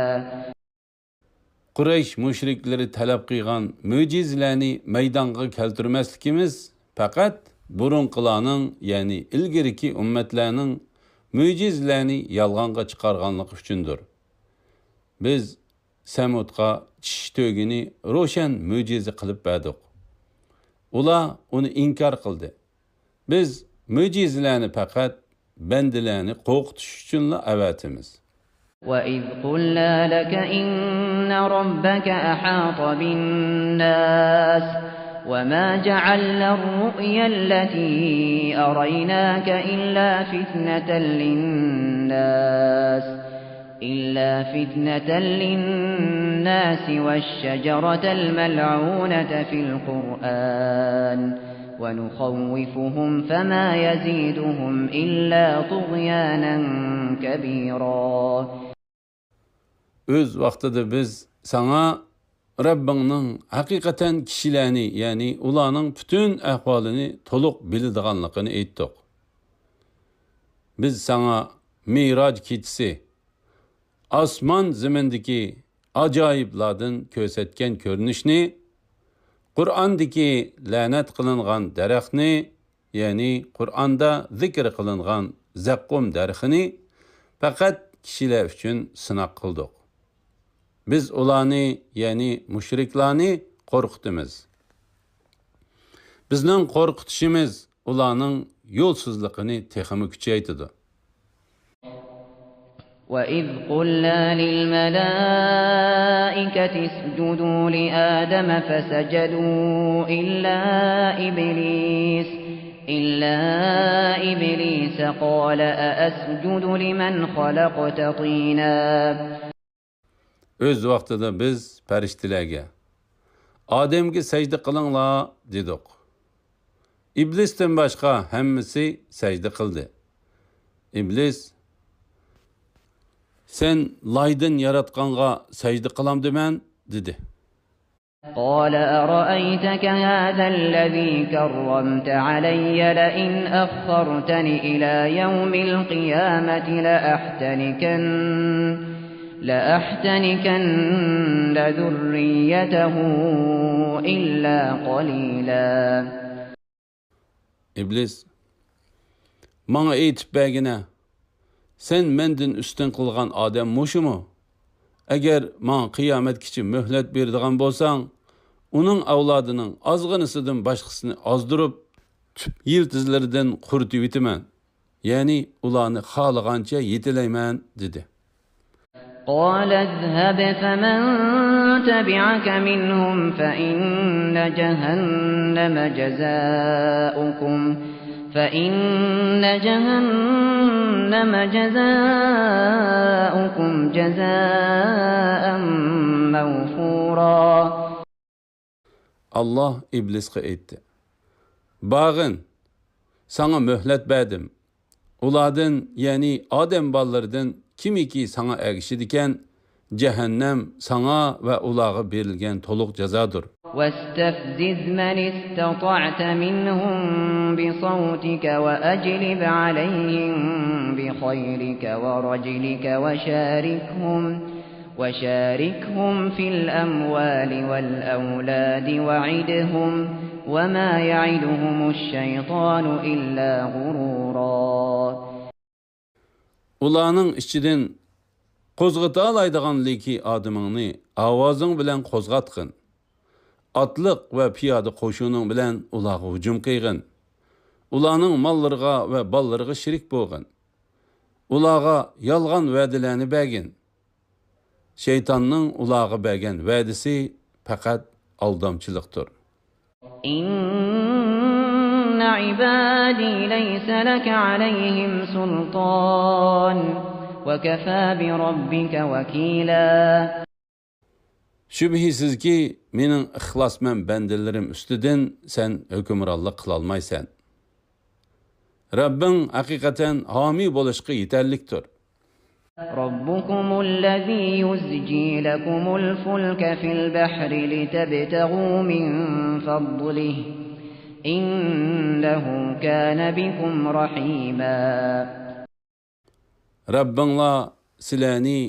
قۇرەيش مۇشرىكلىرى تەلەپ قىلغان مۆجىزىلەرنى مەيدانغا كەلتۈرمەسلىكىمىز پەقەت بۇرۇنقىلارنىڭ، يەنى ئىلگىرىكى ئۈممەتلەرنىڭ مۆجىزىلەرنى يالغانغا چىقارغانلىقى ئۈچۈندۇر. بىز سەمۇدقا چىشى تۆگىنى روشەن مۆجىزە قىلىپ بەردۇق. ئۇلار ئۇنى ئىنكار قىلدى. بىز مۆجىزىلەرنى پەقەت بەندىلەرنى قورقۇتۇش ئۈچۈنلا ئەۋەتىمىز. وإذ قلنا لك إن ربك أحاط بالناس وما جعلنا الرؤيا التي أريناك إلا فتنة للناس إلا فتنة للناس والشجرة الملعونة في القرآن ونخوفهم فما يزيدهم إلا طغيانا كبيرا. ئۆز ۋاقتىدا بىز ساڭا رەببىڭنىڭ ھەقىقەتەن كىشىلەرنى، يەنى ئۇلارنىڭ پۈتۈن ئەھۋالىنى تولۇق بىلىدىغانلىقىنى ئېيتتۇق. بىز ساڭا مىراج كېچىسى، ئاسمان زېمىندىكى ئاجايىپلاردىن كۆرسەتكەن كۆرۈنۈشنى، قۇرئاندىكى لەنەت قىلىنغان دەرەخنى، يەنى قۇرئاندا زىكىر قىلىنغان زەققۇم دەرىخىنى پەقەت كىشىلەر ئۈچۈن سىناق قىلدۇق. بىز ئۇلارنى، يەنى مۇشرىكلارنى قورقۇتىمىز. بىزنىڭ قورقۇتۇشىمىز ئۇلارنىڭ يولسىزلىقىنى تېخىمۇ كۈچەيتىدۇ. وإذ قلنا للملائكة اسجدوا لآدم فسجدوا إلا إبليس إلا إبليس قال أأسجد لمن خلقت طينا. ئۆز ۋاقتىدا بىز پەرىشتىلەرگە، ئادەمگە سەجدە قىلىڭلار، دېدۇق. ئىبلىستىن باشقا ھەممىسى سەجدە قىلدى. ئىبلىس، سەن لايدىن ياراتقانغا سەجدە قىلامدىمەن؟ دېدى. قال أرأيتك هذا الذي كرمت علي لئن أخرتن إلى يوم القيامة لأحتنكن لأحتنكن ذريته إلا قليلا. ئىبلىس، ماڭا ئېيتىپ بەرگىنە، سەن مەندىن ئۈستۈن قىلغان ئادەم مۇشۇمۇ؟ ئەگەر ماڭا قىيامەتكىچە مۆھلەت بېرىدىغان بولساڭ، ئۇنىڭ ئەۋلادىنىڭ ئازغىنىسىدىن باشقىسىنى ئازدۇرۇپ، تۈپ يىلتىزلىرىدىن قۇرۇتۇۋېتىمەن. يەنى ئۇلارنى خالىغانچە يېتىلەيمەن، دېدى. قال اذهب فمن تبعك منهم فإن جهنم جزاؤكم فإن جهنم جزاؤكم جزاء موفورا. ئاللاھ ئىبلىسقا ئېيتتى، بارغىن، ساڭا مۆھلەت بەردىم. ئۇلاردىن، يەنى ئادەم بالىلىرىدىن كىمكى ساڭا ئەگىشىدىكەن، جەھەننەم ساڭا ۋە ئۇلارغا بېرىلگەن تولۇق جازادۇر. واستفزز من استطعت منهم بصوتك وأجلب عليهم بخيلك ورجلك وشاركهم وشاركهم في الأموال والأولاد وعدهم وما يعدهم الشيطان إلا غرورا. ئۇلارنىڭ ئىچىدىن قوزغىتالايدىغان لىكى ئادىمىڭنى ئاۋازىڭ بىلەن قوزغاتقىن. ئاتلىق ۋە پىيادە قوشۇنۇڭ بىلەن ئۇلارغا ھۇجۇم قىلغىن. ئۇلارنىڭ ماللىرىغا ۋە بالىلىرىغا شېرىك بولغىن. ئۇلارغا يالغان ۋەدىلەرنى بەرگىن. شەيتاننىڭ ئۇلارغا بەرگەن ۋەدىسى پەقەت ئالدامچىلىقتۇر. إن عبادي ليس لك عليهم سلطان وكفى بربك وكيلا. شۈبھىسىزكى، مېنىڭ ئىخلاسمەن بەندىلىرىم ئۈستىدىن سەن ھۆكۈمرانلىق قىلالمايسەن. رەببىڭ ھەقىقەتەن ھامىي بولۇشقا يېتەرلىكتۇر. ربكم الذي يزجي لكم الفلك في البحر لتبتغوا من فضله إنه كان بكم رحيما. رەببىڭلار سىلەرنى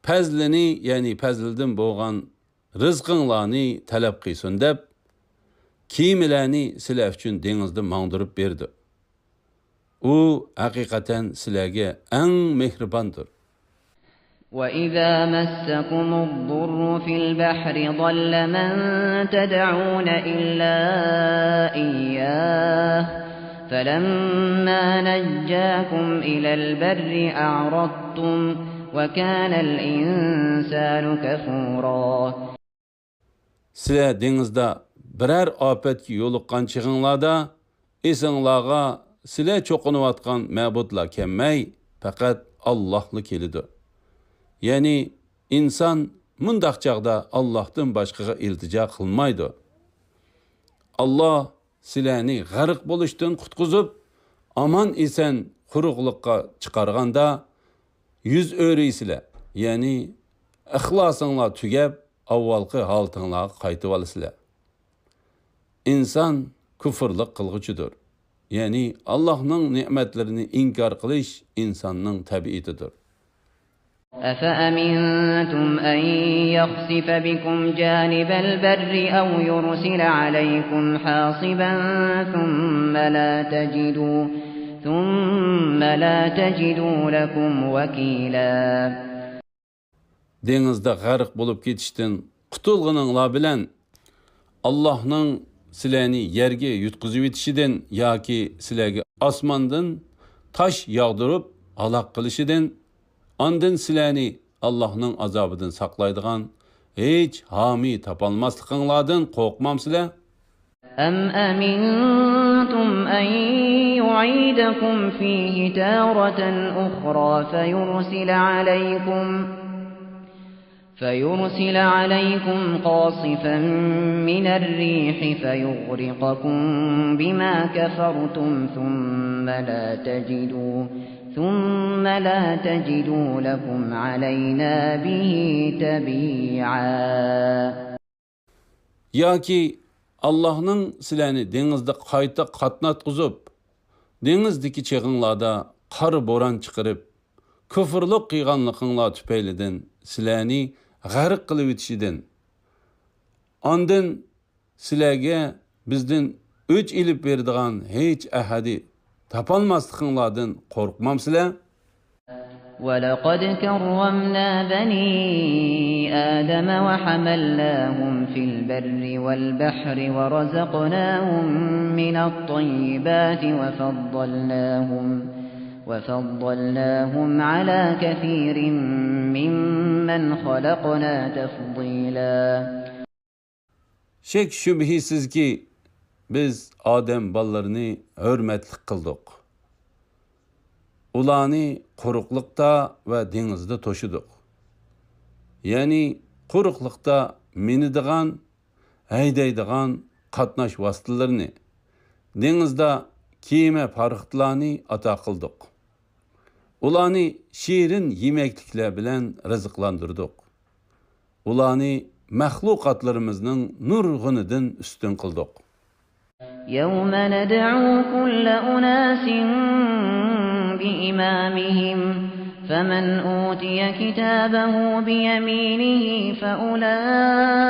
پەزلىنى، يەنى پەزلىدىن بولغان رىزقىڭلارنى تەلەپ قىلسۇن دەپ، كېمىلەرنى سىلەر ئۈچۈن دېڭىزدا ماڭدۇرۇپ بېرىدۇ. ئۇ ھەقىقەتەن سىلەرگە ئەڭ مېھرىباندۇر. وإذا مسكم الضر في البحر ضل من تدعون إلا إياه فلما نجاكم إلى البر أعرضتم وكان الإنسان كفورا. سىلەر دېڭىزدا بىرەر ئاپەتكە يولۇققان چېغىڭلاردا، ئېسىڭلارغا سىلەر چوقۇنۇۋاتقان مەبۇدلار كەلمەي، پەقەت ئاللاھلا كېلىدۇ. يەنى ئىنسان مۇنداق چاغدا ئاللاھتىن باشقىغا ئىلتىجا قىلمايدۇ. ئاللاھ سىلەرنى غەرق بولۇشتىن قۇتقۇزۇپ، ئامان-ئېسەن قۇرۇقلۇققا چىقارغاندا، يۈز ئۆرۈيسىلەر، يەنى ئىخلاسىڭلار تۈگەپ، ئاۋۋالقى ھالىتىڭلارغا قايتىۋالىسىلەر. ئىنسان كۇفرلۇق قىلغۇچىدۇر. يەنى ئاللاھنىڭ نېمەتلىرىنى ئىنكار قىلىش ئىنساننىڭ تەبىئىتىدۇر. أفأمنتم أن يخسف بكم جانب البر أو يرسل عليكم حاصبا ثم لا تجدوا ثم لا تجدوا لكم وكيلا. دېڭىزدا غەرق بولۇپ كېتىشتىن قۇتۇلغىنىڭلار بىلەن، ئاللاھنىڭ سىلەرنى يەرگە يۇتقۇزۇۋېتىشىدىن ياكى سىلەرگە ئاسماندىن تاش ياغدۇرۇپ ھالاك قىلىشىدىن ئاندىن سىلەرنى ئاللاھنىڭ ئازابىدىن ساقلايدىغان ھېچ ھامىي تاپالماسلىقىڭلاردىن قورقمامسىلەر؟ أم أمنتم أن يعيدكم فيه تارة أخرى فيرسل عليكم، فيرسل عليكم قاصفا من الريح فيغرقكم بما كفرتم ثم لا تجدوا، ثم لا تجدوا لكم علينا به تبيعا. ياكى ئاللاھنىڭ سىلەرنى دېڭىزدا قايتا قاتناتقۇزۇپ، دېڭىزدىكى چېغىڭلاردا قارا بوران چىقىرىپ، كۇفرلۇق قىلغانلىقىڭلار تۈپەيلىدىن سىلەرنى غەرق قىلىۋېتىشىدىن، ئاندىن سىلەرگە بىزدىن ئۆچ ئېلىپ بېرىدىغان ھېچ ئەھەدى تاپالماسلىقىڭلاردىن قورقمامسىلەر؟ ولقد كرمنا بني آدم وحملناهم في البر والبحر ورزقناهم من الطيبات وفضلناهم، وفضلناهم على كثير ممن خلقنا تفضيلا. شەك-شۈبھىسىزكى، بىز ئادەم بالىلىرىنى ھۆرمەتلىك قىلدۇق. ئۇلارنى قۇرۇقلۇقتا ۋە دېڭىزدا توشىدۇق. يەنى قۇرۇقلۇقتا مىنىدىغان، ھەيدەيدىغان قاتناش ۋاسىتىلىرىنى، دېڭىزدا كېمە پاراخوتلارنى ئاتا قىلدۇق. ئۇلارنى شېرىن يېمەكلىكلەر بىلەن رىزىقلاندۇردۇق. ئۇلارنى مەخلۇقاتلىرىمىزنىڭ نۇرغۇنىدىن ئۈستۈن قىلدۇق. يوم ندعو كل أناس بإمامهم فمن أوتي كتابه بيمينه فأولئك،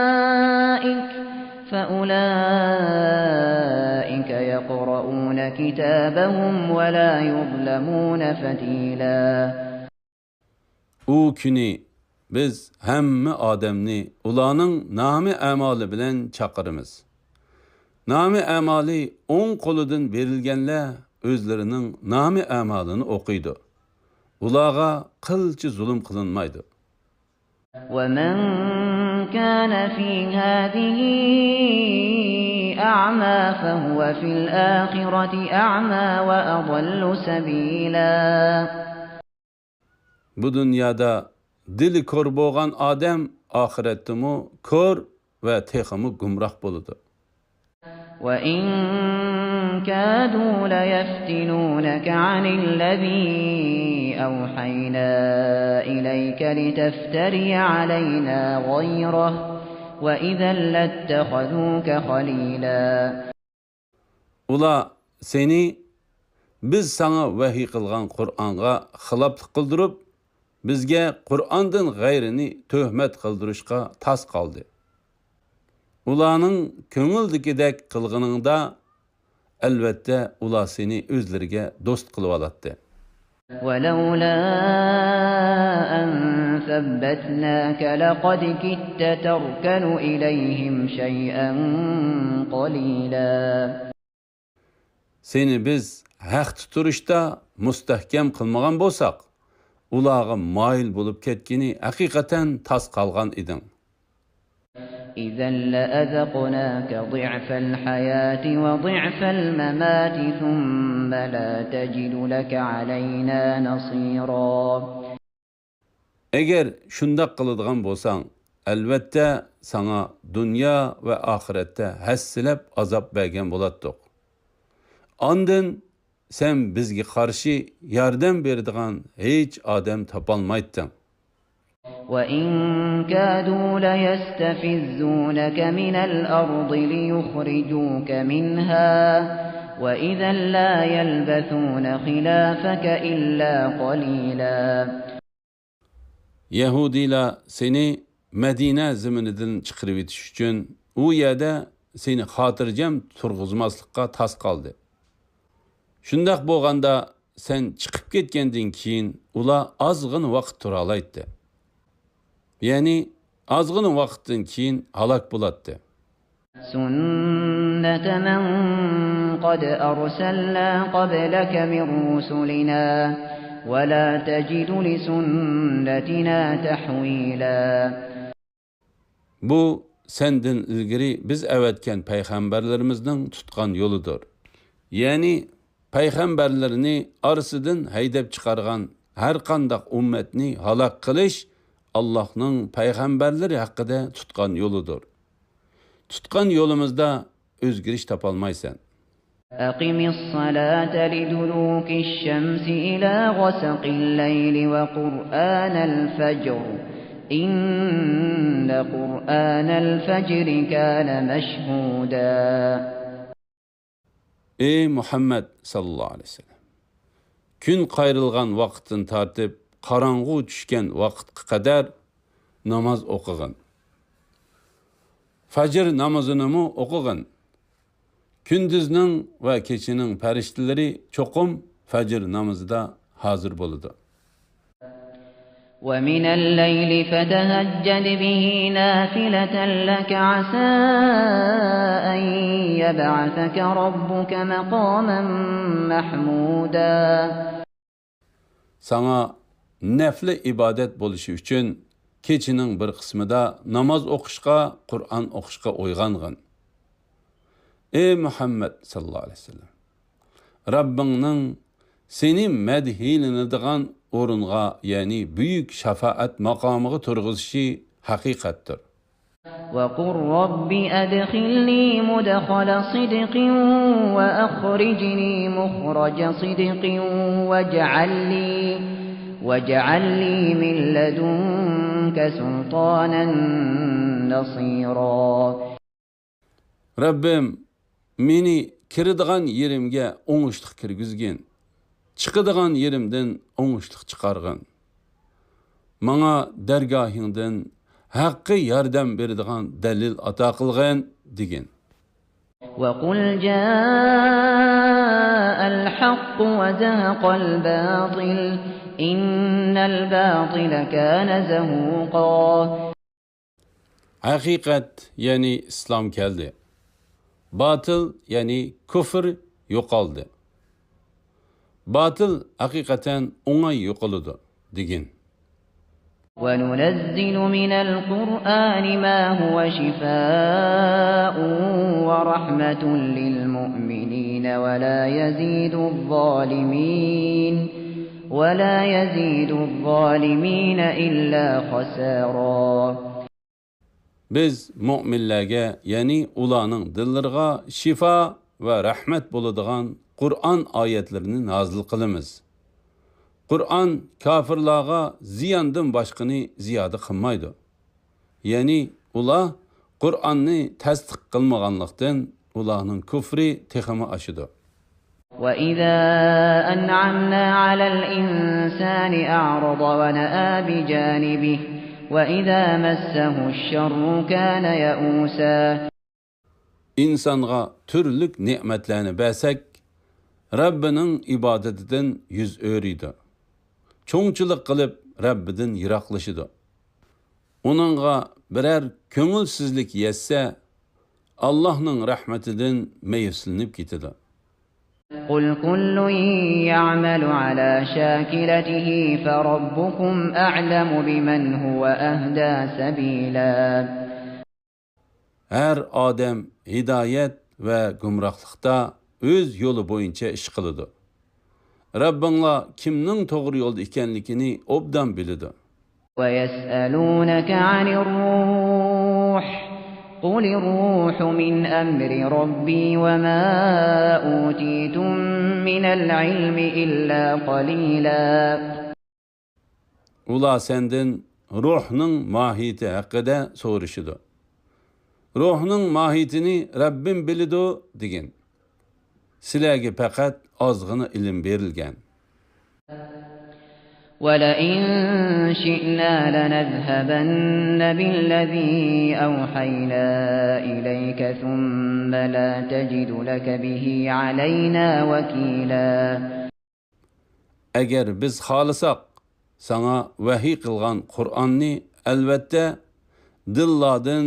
فأولئك يقرؤون كتابهم ولا يظلمون فتيلا. ئۇ كۈنى بىز ھەممە ئادەمنى ئۇلارنىڭ نامى ئەمالى بىلەن چاقىرىمىز. نامى ئەمالى ئوڭ قولىدىن بېرىلگەنلەر ئۆزلىرىنىڭ نامى ئەمالىنى ئوقۇيدۇ. ئۇلارغا قىلچە زۇلۇم قىلىنمايدۇ. ومن كان في هذه أعمى فهو في الآخرة أعمى وأضل سبيلا. بۇ دۇنيادا دىلى كور بولغان ئادەم ئاخىرەتتىمۇ كور ۋە تېخىمۇ گۇمراھ بولىدۇ. وإن كادوا ليفتنونك عن الذي أوحينا إليك لتفتري علينا غيره وإذا لاتخذوك خليلا. ئۇلار سېنى بىز ساڭا ۋەھىي قىلغان قۇرئانغا خىلاپلىق قىلدۇرۇپ، بىزگە قۇرئاندىن غەيرىنى تۆھمەت قىلدۇرۇشقا تاس قالدى. ئۇلارنىڭ كۆڭۈلدىكىدەك قىلغىنىڭدا، ئەلۋەتتە، ئۇلار سېنى ئۆزلىرىگە دوست قىلىۋالاتتى. ولولا أن ثبتناك لقد كدت تركن إليهم شيئا قليلا. سېنى بىز ھەقتە تۇرۇشتا مۇستەھكەم قىلمىغان بولساق، ئۇلارغا مايىل بولۇپ كەتكىنى ھەقىقەتەن تاس قالغان ئىدىڭ. إذا لأذقناك ضعف الحياة وضعف الممات ثم لا تجد لك علينا نصيرا. ئەگەر شۇنداق قىلىدىغان بولساڭ، ئەلۋەتتە، ساڭا دۇنيا ۋە ئاخىرەتتە ھەسسىلەپ ئازاب بەرگەن بولاتتۇق. ئاندىن سەن بىزگە قارشى ياردەم بېرىدىغان ھېچ ئادەم تاپالمايتتىڭ. وإن كادوا ليستفزونك من الأرض ليخرجوك منها وإذا لا يلبثون خلافك إلا قليلا. يەھۇدىيلار سېنى مەدىنە زېمىنىدىن چىقىرىۋېتىش ئۈچۈن، ئۇ يەردە سېنى خاتىرجەم تۇرغۇزماسلىققا تاس قالدى. شۇنداق بولغاندا، سەن چىقىپ كەتكەندىن كېيىن، ئۇلار ئازغىنا ۋاقىت تۇرالايتتى. يەنى، ئازغىنا ۋاقىتتىن كېيىن ھالاك بولاتتى. سنة من قد أرسلنا قبلك من رسلنا ولا تجد لسنتنا تحويلا. بۇ سەندىن ئىلگىرى بىز ئەۋەتكەن پەيغەمبەرلىرىمىزنىڭ تۇتقان يولىدۇر. يەنى پەيغەمبەرلىرىنى ئارىسىدىن ھەيدەپ چىقارغان ھەرقانداق ئۈممەتنى ھالاك قىلىش ئاللاھنىڭ پەيغەمبەرلىرى ھەققىدە تۇتقان يولىدۇر. تۇتقان يولىمىزدا ئۆزگىرىش تاپالمايسەن. أقم الصلاة لدلوك الشمس إلى غسق الليل وقرآن الفجر إن قرآن الفجر كان مشهودا. ئەي مۇھەممەد ساللاللاھۇ ئەلەيھى ۋەسەللەم! كۈن قايرىلغان ۋاقىتتىن تارتىپ قاراڭغۇ چۈشكەن ۋاقىتقا قەدەر ناماز ئوقۇغىن. فەجر نامىزىنىمۇ ئوقۇغىن. كۈندۈزنىڭ ۋە كېچىنىڭ پەرىشتىلىرى چوقۇم فەجر نامىزىدا ھازىر بولىدۇ. ومن الليل فتهجد به نافلة لك عسى أن يبعثك ربك مقاما محمودا. ساڭا نەپلە ئىبادەت بولۇشى ئۈچۈن كېچىنىڭ بىر قىسمىدا ناماز ئوقۇشقا، قۇرئان ئوقۇشقا ئويغانغىن. ئەي مۇھەممەد ساللاللاھۇ ئەلەيھى ۋەسەللەم! رەببىڭنىڭ سېنى مەدھىيلىنىدىغان ئورۇنغا، يەنى بۈيۈك شاپائەت ماقامىغا تۇرغۇزۇشى ھەقىقەتتۇر. وقل رب أدخلني مدخل صدق وأخرجني مخرج صدق واجعل لي، واجعل لي من لدنك سلطانا نصيرا. رەببىم، مېنى كىرىدىغان يېرىمگە ئوڭۇشلۇق كىرگۈزگىن، چىقىدىغان يېرىمدىن ئوڭۇشلۇق چىقارغىن. ماڭا دەرگاھىڭدىن ھەققىي ياردەم بېرىدىغان دەلىل ئاتا قىلغىن، دېگىن. وقل جاء الحق وزهق الباطل إن الباطل كان زهوقا. ھەقىقەت، يەنى ئىسلام كەلدى. باتىل، يەنى كۇفر يوقالدى. باتىل ھەقىقەتەن ئوڭاي يوقىلىدۇ، دېگىن. وننزل من القرآن ما هو شفاء ورحمة للمؤمنين ولا يزيد الظالمين، ولا يزيد الظالمين إلا خسارا. بىز مۆمىنلەرگە، يەنى ئۇلارنىڭ دىللىرىغا شىفا ۋە رەھمەت بولىدىغان قۇرئان ئايەتلىرىنى نازىل قىلىمىز. قۇرئان كاپىرلارغا زىياندىن باشقىنى زىيادە قىلمايدۇ. يەنى ئۇلار قۇرئاننى تەستىق قىلمىغانلىقتىن، ئۇلارنىڭ كۇفرى تېخىمۇ ئاشىدۇ. وإذا أنعمنا على الإنسان أعرض ونأى بجانبه وإذا مسه الشر كان يئوسا. ئىنسانغا تۈرلۈك نېمەتلەرنى بەرسەك، رەببىنىڭ ئىبادىتىدىن يۈز ئۆرۈيدۇ. چوڭچىلىق قىلىپ، رەببىدىن يىراقلىشىدۇ. ئۇنىڭغا بىرەر كۆڭۈلسىزلىك يەتسە، ئاللاھنىڭ رەھمىتىدىن مەيۈسلىنىپ كېتىدۇ. قل كل يعمل على شاكلته فربكم أعلم بمن هو أهدى سبيلا. ھەر ئادەم ھىدايەت ۋە گۇمراھلىقتا ئۆز يولى بويىچە ئىش قىلىدۇ. رەببىڭلار كىمنىڭ توغرا يولدا ئىكەنلىكىنى ئوبدان بىلىدۇ. ويسألونك عن الروح قل الروح من أمر ربي وما أوتيتم من العلم إلا قليلا. ئۇلار سەندىن روھنىڭ ماھىيىتى ھەققىدە سورىشىدۇ. روھنىڭ ماھىيىتىنى رەببىم بىلىدۇ، دېگىن. سىلەرگە پەقەت ئازغىنا ئىلىم بېرىلگەن. ولئن شئنا لنذهبن بالذي أوحينا إليك ثم لا تجد لك به علينا وكيلا. ئەگەر بىز خالىساق، ساڭا ۋەھىي قىلغان قۇرئاننى ئەلۋەتتە دىللاردىن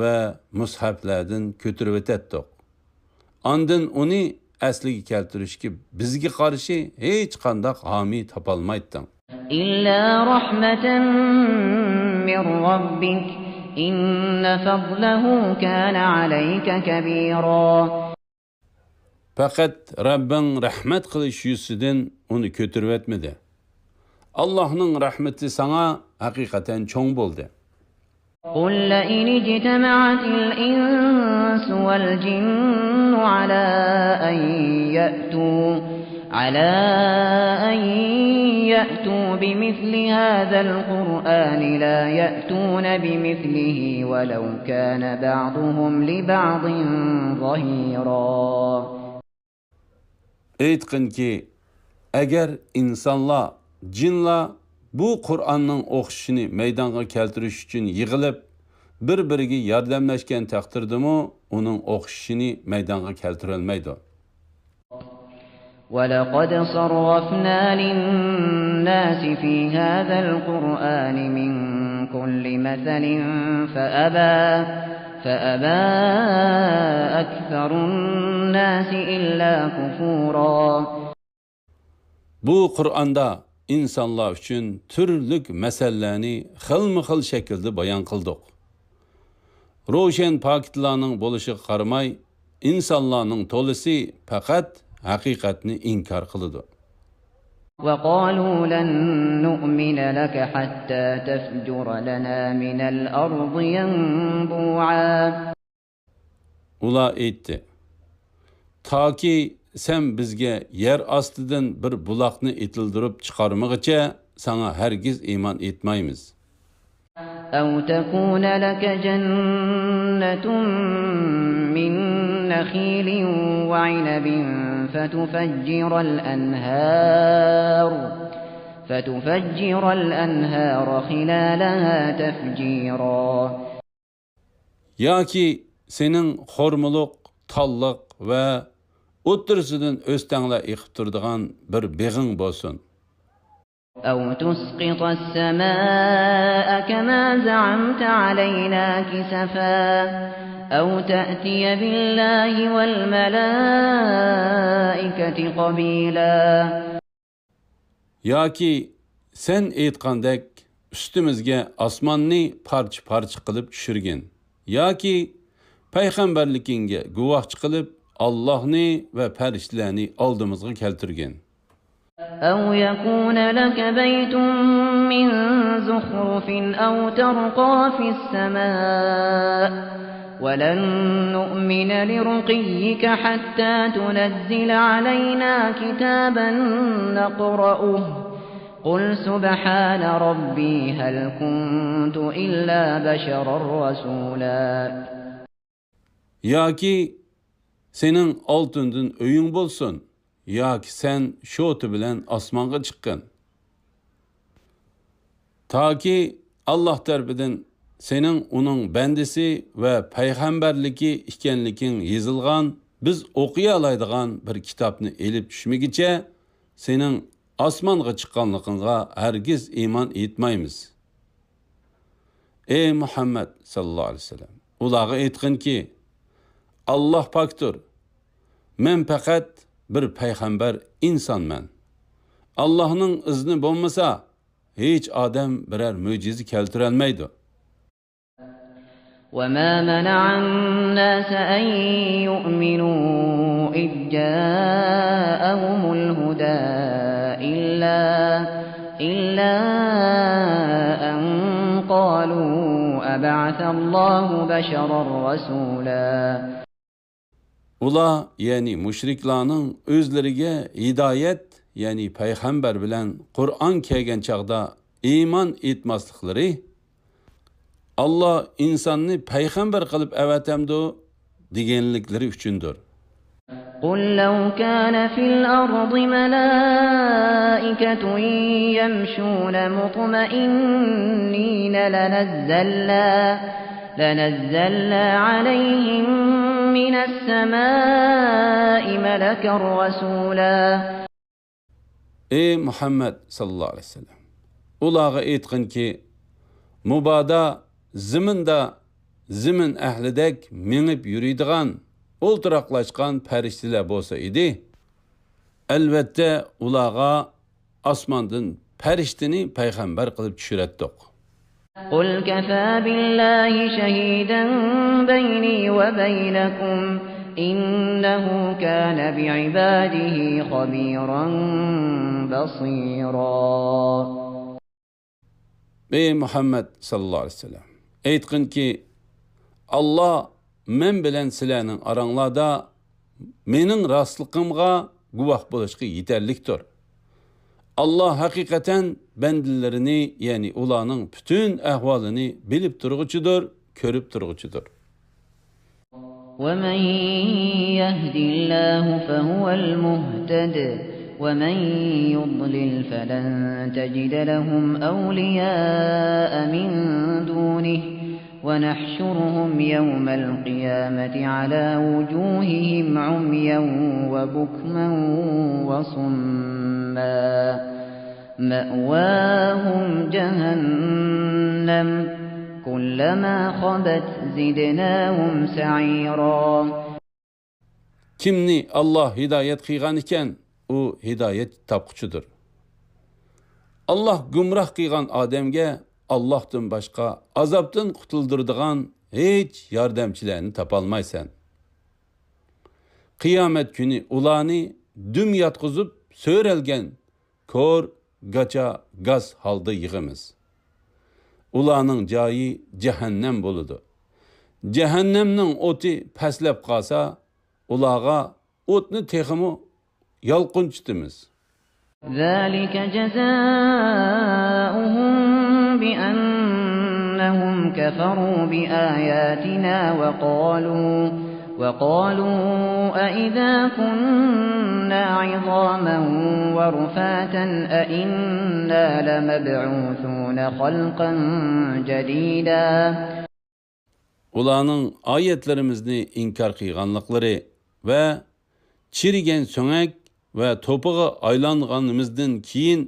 ۋە مۇسھەپلەردىن كۆتۈرۈۋېتەتتۇق. ئاندىن ئۇنى ئەسلىگە كەلتۈرۈشكە بىزگە قارشى ھېچقانداق ھامىي تاپالمايتتىڭ. إلا رحمة من ربك إن فضله كان عليك كبيرا. پەقەت رەببىڭ رەھمەت قىلىش يۈزىسىدىن ئۇنى كۆتۈرۈۋەتمىدى. ئاللاھنىڭ رەھمىتى ساڭا ھەقىقەتەن چوڭ بولدى. قل لئن اجتمعت الإنس والجن على أن يأتوا على أن يأتوا بمثل هذا القرآن لا يأتون بمثله ولو كان بعضهم لبعض ظهيرا. ئېيتقىنكى، ئەگەر ئىنسانلار، جىنلار بۇ قۇرئاننىڭ ئوخشىشىنى مەيدانغا كەلتۈرۈش ئۈچۈن يىغىلىپ، بىر-بىرىگە ياردەملەشكەن تەقدىردىمۇ ئۇنىڭ ئوخشىشىنى مەيدانغا كەلتۈرەلمەيدۇ. ولقد صرفنا للناس في هذا القرآن من كل مثل فأبى، فأبى أكثر الناس إلا كفورا. بۇ قۇرئاندا ئىنسانلار ئۈچۈن تۈرلۈك مەسەللەرنى خىلمۇ خىل شەكىلدە بايان قىلدۇق. روشەن پاكىتلارنىڭ بولۇشىغا قارىماي، ئىنسانلارنىڭ تولىسى پەقەت ھەقىقەتنى ئىنكار قىلىدۇ. وقالوا لن نؤمن لك حتى تفجر لنا من الأرض ينبوعا. ئۇلار ئېيتتى، تاكى سەن بىزگە يەر ئاستىدىن بىر بۇلاقنى ئېتىلدۈرۈپ چىقارمىغىچە ساڭا ھەرگىز ئىمان ئېيتمايمىز. أو تكون لك جنة من نخيل وعنب فتفجر الأنهار، فتفجر الأنهار خلالها تفجيرا. ياكى سېنىڭ خورمىلىق، تاللىق ۋە ئوتتۇرىسىدىن ئۆستەڭلەر ئېقىپ تۇرىدىغان بىر بېغىڭ بولسۇن. أو تسقط السماء كما زعمت علينا كسفا أو تأتي بالله والملائكة قبيلا. ياكى سەن ئېيتقاندەك ئۈستىمىزگە ئاسماننى پارچە-پارچە قىلىپ چۈشۈرگىن، ياكى پەيغەمبەرلىكىڭگە گۇۋاھچى قىلىپ ئاللاھنى ۋە پەرىشتىلەرنى ئالدىمىزغا كەلتۈرگىن. أو يكون لك بيت من زخرف أو ترقى في السماء ولن نؤمن لرقيك حتى تنزل علينا كتابا نقرؤه قل سبحان ربي هل كنت إلا بشرا رسولا. ياكى سېنىڭ ئالتۇندىن ئۆيۈڭ بولسۇن، ياكى سەن شوتا بىلەن ئاسمانغا چىققىن. تاكى ئاللاھ تەرىپىدىن سېنىڭ ئۇنىڭ بەندىسى ۋە پەيغەمبەرلىكى ئىكەنلىكىڭ يېزىلغان، بىز ئوقۇيالايدىغان بىر كىتابنى ئېلىپ چۈشمىگىچە سېنىڭ ئاسمانغا چىققانلىقىڭغا ھەرگىز ئىمان ئېيتمايمىز. ئەي مۇھەممەد ساللاللاھۇ ئەلەيھى ۋەسەللەم، ئۇلارغا ئېيتقىنكى، ئاللاھ پاكتۇر، مەن پەقەت بىر پەيغەمبەر ئىنسانمەن. ئاللاھنىڭ ئىزنى بولمىسا، ھېچ ئادەم بىرەر مۆجىزە كەلتۈرەلمەيدۇ. وما منع الناس أن يؤمنوا إذ جاءهم الهدى إلا، إلا أن قالوا أبعث الله بشرا رسولا. ئۇلار، يەنى مۇشرىكلارنىڭ ئۆزلىرىگە ھىدايەت، يەنى پەيغەمبەر بىلەن قۇرئان كەلگەن چاغدا ئىمان ئېيتماسلىقلىرى، ئاللاھ ئىنساننى پەيغەمبەر قىلىپ ئەۋەتەمدۇ دېگەنلىكلىرى ئۈچۈندۇر. قل لو كان في الأرض ملائكة يمشون مطمئنين لنزلنا، لنزلنا عليهم من السماء ملكا رسولا. ئەي مۇھەممەد ساللاللاھۇ ئەلەيھى ۋەسەللەم، ئۇلارغا ئېيتقىنكى، مۇبادا زېمىندا زېمىن ئەھلىدەك مېڭىپ يۈرىدىغان ئولتۇراقلاشقان پەرىشتىلەر بولسا ئىدى، ئەلۋەتتە، ئۇلارغا ئاسماندىن پەرىشتىنى پەيغەمبەر قىلىپ چۈشۈرەتتۇق. قل كفى بالله شهيدا بيني وبينكم إنه كان بعباده خبيرا بصيرا. ئەي مۇھەممەد ساللاللاھۇ ئەلەيھى ۋەسەللەم، ئېيتقىنكى، ئاللا مەن بىلەن سىلەرنىڭ ئاراڭلاردا مېنىڭ راستلىقىمغا گۇۋاھ بولۇشقا يېتەرلىكتۇر. ئاللا ھەقىقەتەن بەندىلىرىنى، يەنى ئۇلارنىڭ پۈتۈن ئەھۋالىنى بىلىپ تۇرغۇچىدۇر، كۆرۈپ تۇرغۇچىدۇر. ومن يهد الله فهو المهتد، ومن يضلل فلن تجد لهم أولياء من دونه، ونحشرهم يوم القيامة على وجوههم عميا وبكما وصما. مأواهم جهنم كلما خبت زدناهم سعيرا. كىمنى ئاللا ھىدايەت قىلغان ئىكەن، ئۇ ھىدايەت تاپقۇچىدۇر. ئاللا گۇمراھ قىلغان ئادەمگە ئاللاھتىن باشقا ئازابتىن قۇتۇلدۇرىدىغان ھېچ ياردەمچىلەرنى تاپالمايسەن. قىيامەت كۈنى ئۇلارنى دۈم ياتقۇزۇپ سۆرەلگەن كور، گاچا، گاس ھالدا يىغىمىز. ئۇلارنىڭ جايى جەھەننەم بولىدۇ. جەھەننەمنىڭ ئوتى پەسلەپ قالسا، ئۇلارغا ئوتنى تېخىمۇ يالقۇنچىتىمىز. ذلك جزاؤهم بأنهم كفروا بآياتنا وقالوا، وقالوا أإذا كنا عظاما ورفاتا أإنا لمبعوثون خلقا جديدا. ئۇلارنىڭ ئايەتلىرىمىزنى ئىنكار قىلغانلىقلىرى ۋە چىرىگەن سۆڭەك ۋە توپىغا ئايلانغىنىمىزدىن كېيىن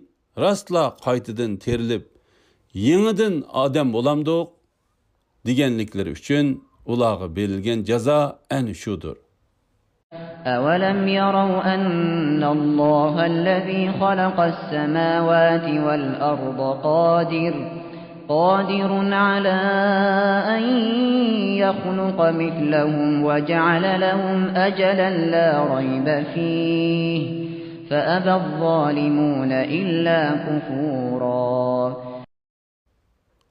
راستلا قايتىدىن تىرىلىپ، يېڭىدىن ئادەم بولامدۇق؟ دېگەنلىكلىرى ئۈچۈن ئۇلارغا بېرىلگەن جازا ئەنە شۇدۇر. أولم يروا أن الله الذي خلق السماوات والأرض قادر، قادر على أن يخلق مثلهم وجعل لهم أجلا لا ريب فيه، فأبى الظالمون إلا كفورا.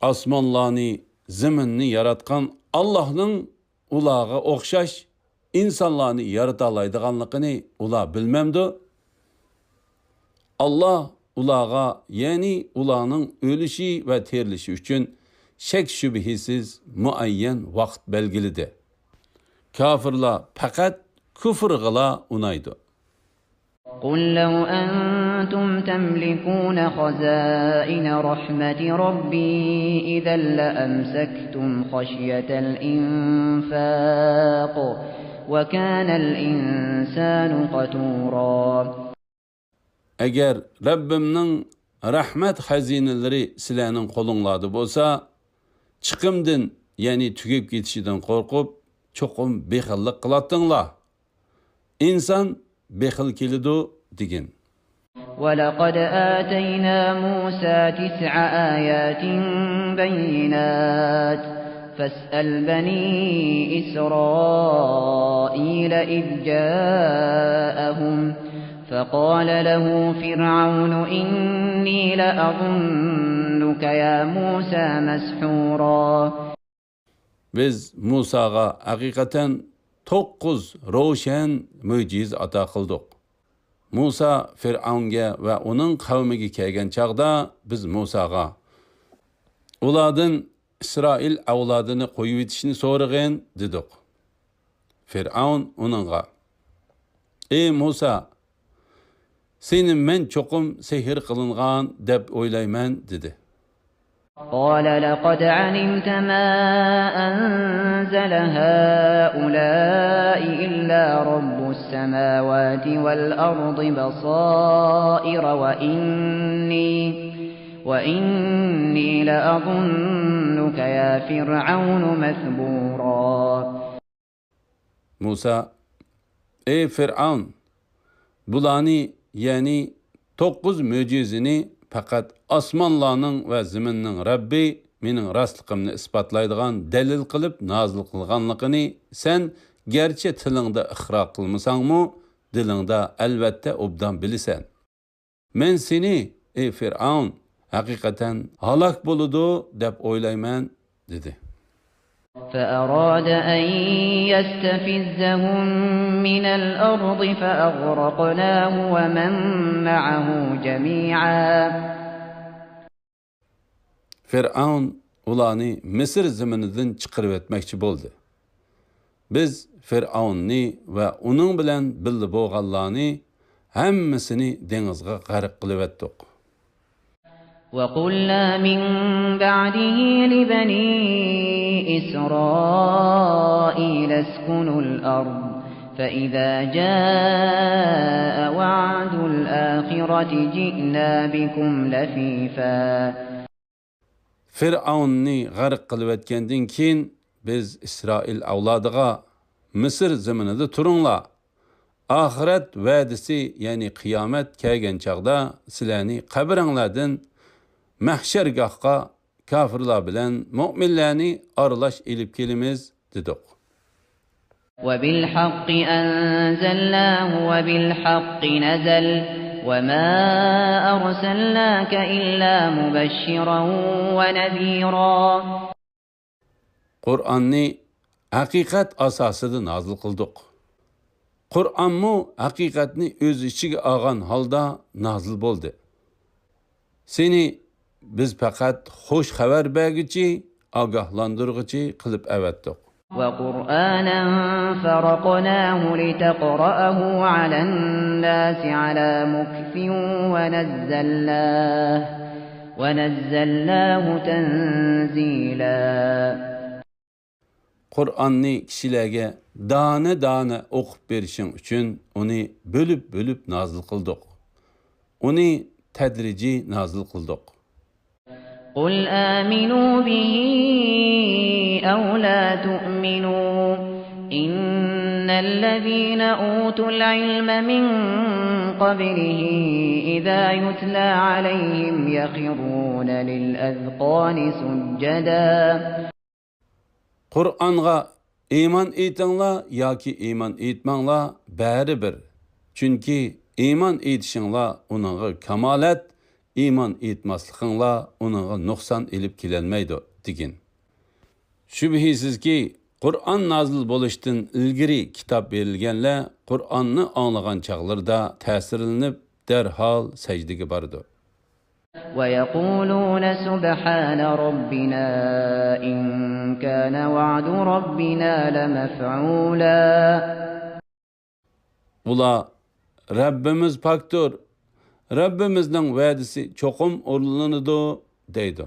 ئاسمانلارنى، زېمىننى ياراتقان ئاللاھنىڭ ئۇلارغا ئوخشاش ئىنسانلارنى يارىتالايدىغانلىقىنى ئۇلار بىلمەمدۇ؟ ئاللا ئۇلارغا، يەنى ئۇلارنىڭ ئۆلۈشى ۋە تىرىلىشى ئۈچۈن شەك-شۈبھىسىز مۇئەييەن ۋاقىت بەلگىلىدى. كاپىرلار پەقەت كۇفرىغىلا ئۇنايدۇ. قل لو أنتم تملكون خزائن رحمة ربي إذا لأمسكتم خشية الإنفاق وكان الإنسان قتورا. ئەگەر رەببىمنىڭ رەھمەت خەزىنىلىرى سىلەرنىڭ قولۇڭلاردا بولسا، چىقىمدىن، يەنى تۈگەپ كېتىشىدىن قورقۇپ، چوقۇم بېخىللىق قىلاتتىڭلار. ئىنسان بېخىل كېلىدۇ دېگىن. ولقد آتينا موسى تسع آيات بينات فاسأل بني إسرائيل إذ جاءهم فقال له فرعون إني لأظنك يا موسى مسحورا. بىز مۇساغا ھەقىقەتەن توققۇز روشەن مۆجىزە ئاتا قىلدۇق. مۇسا فىرئەۋنگە ۋە ئۇنىڭ قەۋمىگە كەلگەن چاغدا بىز مۇساغا، ئۇلاردىن ئىسرائىل ئەۋلادىنى قويۇۋېتىشنى سورىغىن، دېدۇق. فىرئەۋن ئۇنىڭغا، ئەي مۇسا، سېنى مەن چوقۇم سېھىر قىلىنغان دەپ ئويلايمەن، دېدى. قال لقد علمت ما أنزل هؤلاء إلا رب السماوات والأرض بصائر وإني، وإني لأظنك يا فرعون مثبورا. مۇسا، ئەي فىرئەۋن، بۇلارنى، يەنى توققۇز مۆجىزىنى پەقەت ئاسمانلارنىڭ ۋە زېمىننىڭ رەببى مېنىڭ راستلىقىمنى ئىسپاتلايدىغان دەلىل قىلىپ نازىل قىلغانلىقىنى سەن گەرچە تىلىڭدا ئىقرار قىلمىساڭمۇ، دىلىڭدا ئەلۋەتتە ئوبدان بىلىسەن. مەن سېنى، ئەي فىرئەۋن، ھەقىقەتەن ھالاك بولىدۇ دەپ ئويلايمەن، دېدى. فأراد أن يستفزهم من الأرض فأغرقناه ومن معه جميعا. فىرئەۋن ئۇلارنى مىسىر زېمىنىدىن چىقىرىۋەتمەكچى بولدى. بىز فىرئەۋننى ۋە ئۇنىڭ بىلەن بىللە بولغانلارنى ھەممىسىنى دېڭىزغا غەرق قىلىۋەتتۇق. وقلنا من بعده لبني إسرائيل اسكنوا الأرض فإذا جاء وعد الآخرة جئنا بكم لفيفا. فىرئەۋننى غەرق قىلىۋەتكەندىن كېيىن، بىز ئىسرائىل ئەۋلادىغا، مىسىر زېمىنىدا تۇرۇڭلار. ئاخىرەت ۋەدىسى، يەنى قىيامەت كەلگەن چاغدا سىلەرنى قەبرەڭلاردىن مەھشەرگاھقا كاپىرلار بىلەن مۆمىنلەرنى ئارىلاش ئېلىپ كېلىمىز، دېدۇق. وبالحق أنزلناه وبالحق نزل وما أرسلناك إلا مبشرا ونذيرا. قۇرئاننى ھەقىقەت ئاساسىدا نازىل قىلدۇق. قۇرئانمۇ ھەقىقەتنى ئۆز ئىچىگە ئالغان ھالدا نازىل بولدى. سېنى بىز پەقەت خۇش خەۋەر بەرگۈچى، ئاگاھلاندۇرغۇچى قىلىپ ئەۋەتتۇق. وقرآنا فرقناه لتقرأه على الناس على مكث ونزلناه، ونزلناه تنزيلا. قۇرئاننى كىشىلەرگە دانە-دانە ئوقۇپ بېرىشىڭ ئۈچۈن ئۇنى بۆلۈپ-بۆلۈپ نازىل قىلدۇق. ئۇنى تەدرىجىي نازىل قىلدۇق. قل آمنوا به أو لا تؤمنوا إن الذين أوتوا العلم من قبله إذا يتلى عليهم يخرون للأذقان سجدا. قۇرئانغا ئىمان ئېيتىڭلار ياكى ئىمان ئېيتماڭلار، بەرىبىر. چۈنكى ئىمان ئېيتىشىڭلار ئۇنىڭغا كامالەت، ئىمان ئېيتماسلىقىڭلار ئۇنىڭغا نۇقسان ئېلىپ كېلەلمەيدۇ، دېگىن. شۈبھىسىزكى، قۇرئان نازىل بولۇشتىن ئىلگىرى كىتاب بېرىلگەنلەر قۇرئاننى ئاڭلىغان چاغلىرىدا تەسىرلىنىپ، دەرھال سەجدىگە بارىدۇ. ويقولون سبحان ربنا إن كان وعد ربنا لمفعولا. ئۇلار، رەببىمىز پاكتۇر، رەببىمىزنىڭ ۋەدىسى چوقۇم ئورۇنلىنىدۇ، دەيدۇ.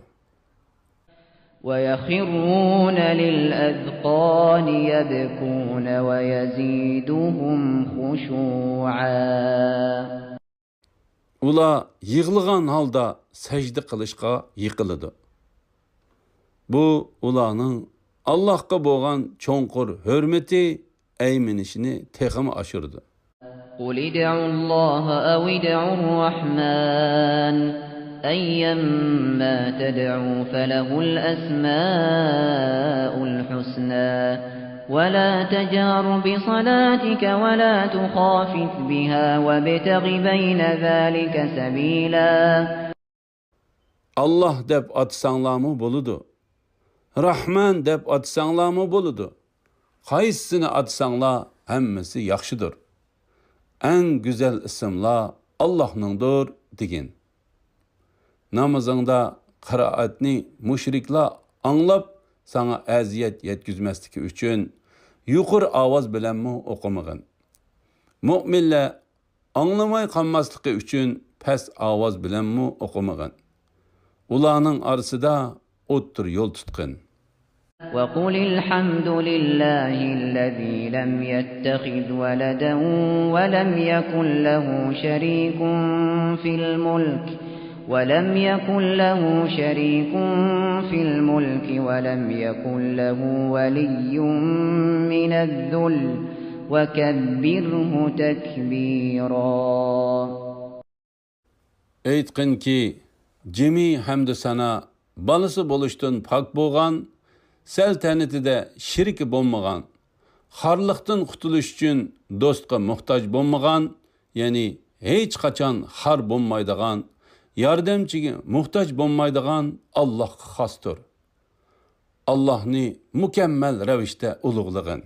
ويخرون للأذقان يبكون ويزيدهم خشوعا. ئۇلار يىغلىغان ھالدا سەجدە قىلىشقا يىقىلىدۇ. بۇ ئۇلارنىڭ ئاللاھقا بولغان چوڭقۇر ھۆرمىتى، ئەيمىنىشىنى تېخىمۇ ئاشۇرىدۇ. قل ادعوا الله أو ادعوا الرحمن أيا ما تدعوا فله الأسماء الحسنى ولا تجهر بصلاتك ولا تخافت بها وابتغ بين ذلك سبيلا. ئاللاھ دەپ ئاتىساڭلارمۇ بولىدۇ، راھمان دەپ ئاتىساڭلارمۇ بولىدۇ. قايسىسىنى ئاتىساڭلار، ھەممىسى ياخشىدۇر. ئەڭ گۈزەل ئىسىملار ئاللاھنىڭدۇر، دېگىن. نامىزىڭدا قىرائەتنى مۇشرىكلار ئاڭلاپ، ساڭا ئەزىيەت يەتكۈزمەسلىكى ئۈچۈن يۇقىرى ئاۋاز بىلەنمۇ ئوقۇمىغىن. مۆمىنلەر ئاڭلىماي قالماسلىقى ئۈچۈن پەس ئاۋاز بىلەنمۇ ئوقۇمىغىن. ئۇلارنىڭ ئارىسىدا ئوتتۇرا يول تۇتقىن. وقل الحمد لله الذي لم يتخذ ولدا ولم يكن له شريك في الملك ولم يكن له شريك في الملك ولم يكن له ولي من الذل وكبره تكبيرا. ئېيتقىنكى، جىمى ھەمدۇسانا، بالىسى بولۇشتىن پاك بولغان، سەلتەنىتىدە شېرىكى بولمىغان، خارلىقتىن قۇتۇلۇش ئۈچۈن دوستقا موھتاج بولمىغان، يەنى ھېچقاچان خار بولمايدىغان، ياردەمچىگە موھتاج بولمايدىغان ئاللاھقا خاستۇر. ئاللاھنى مۇكەممەل رەۋىشتە ئۇلۇغلىغىن.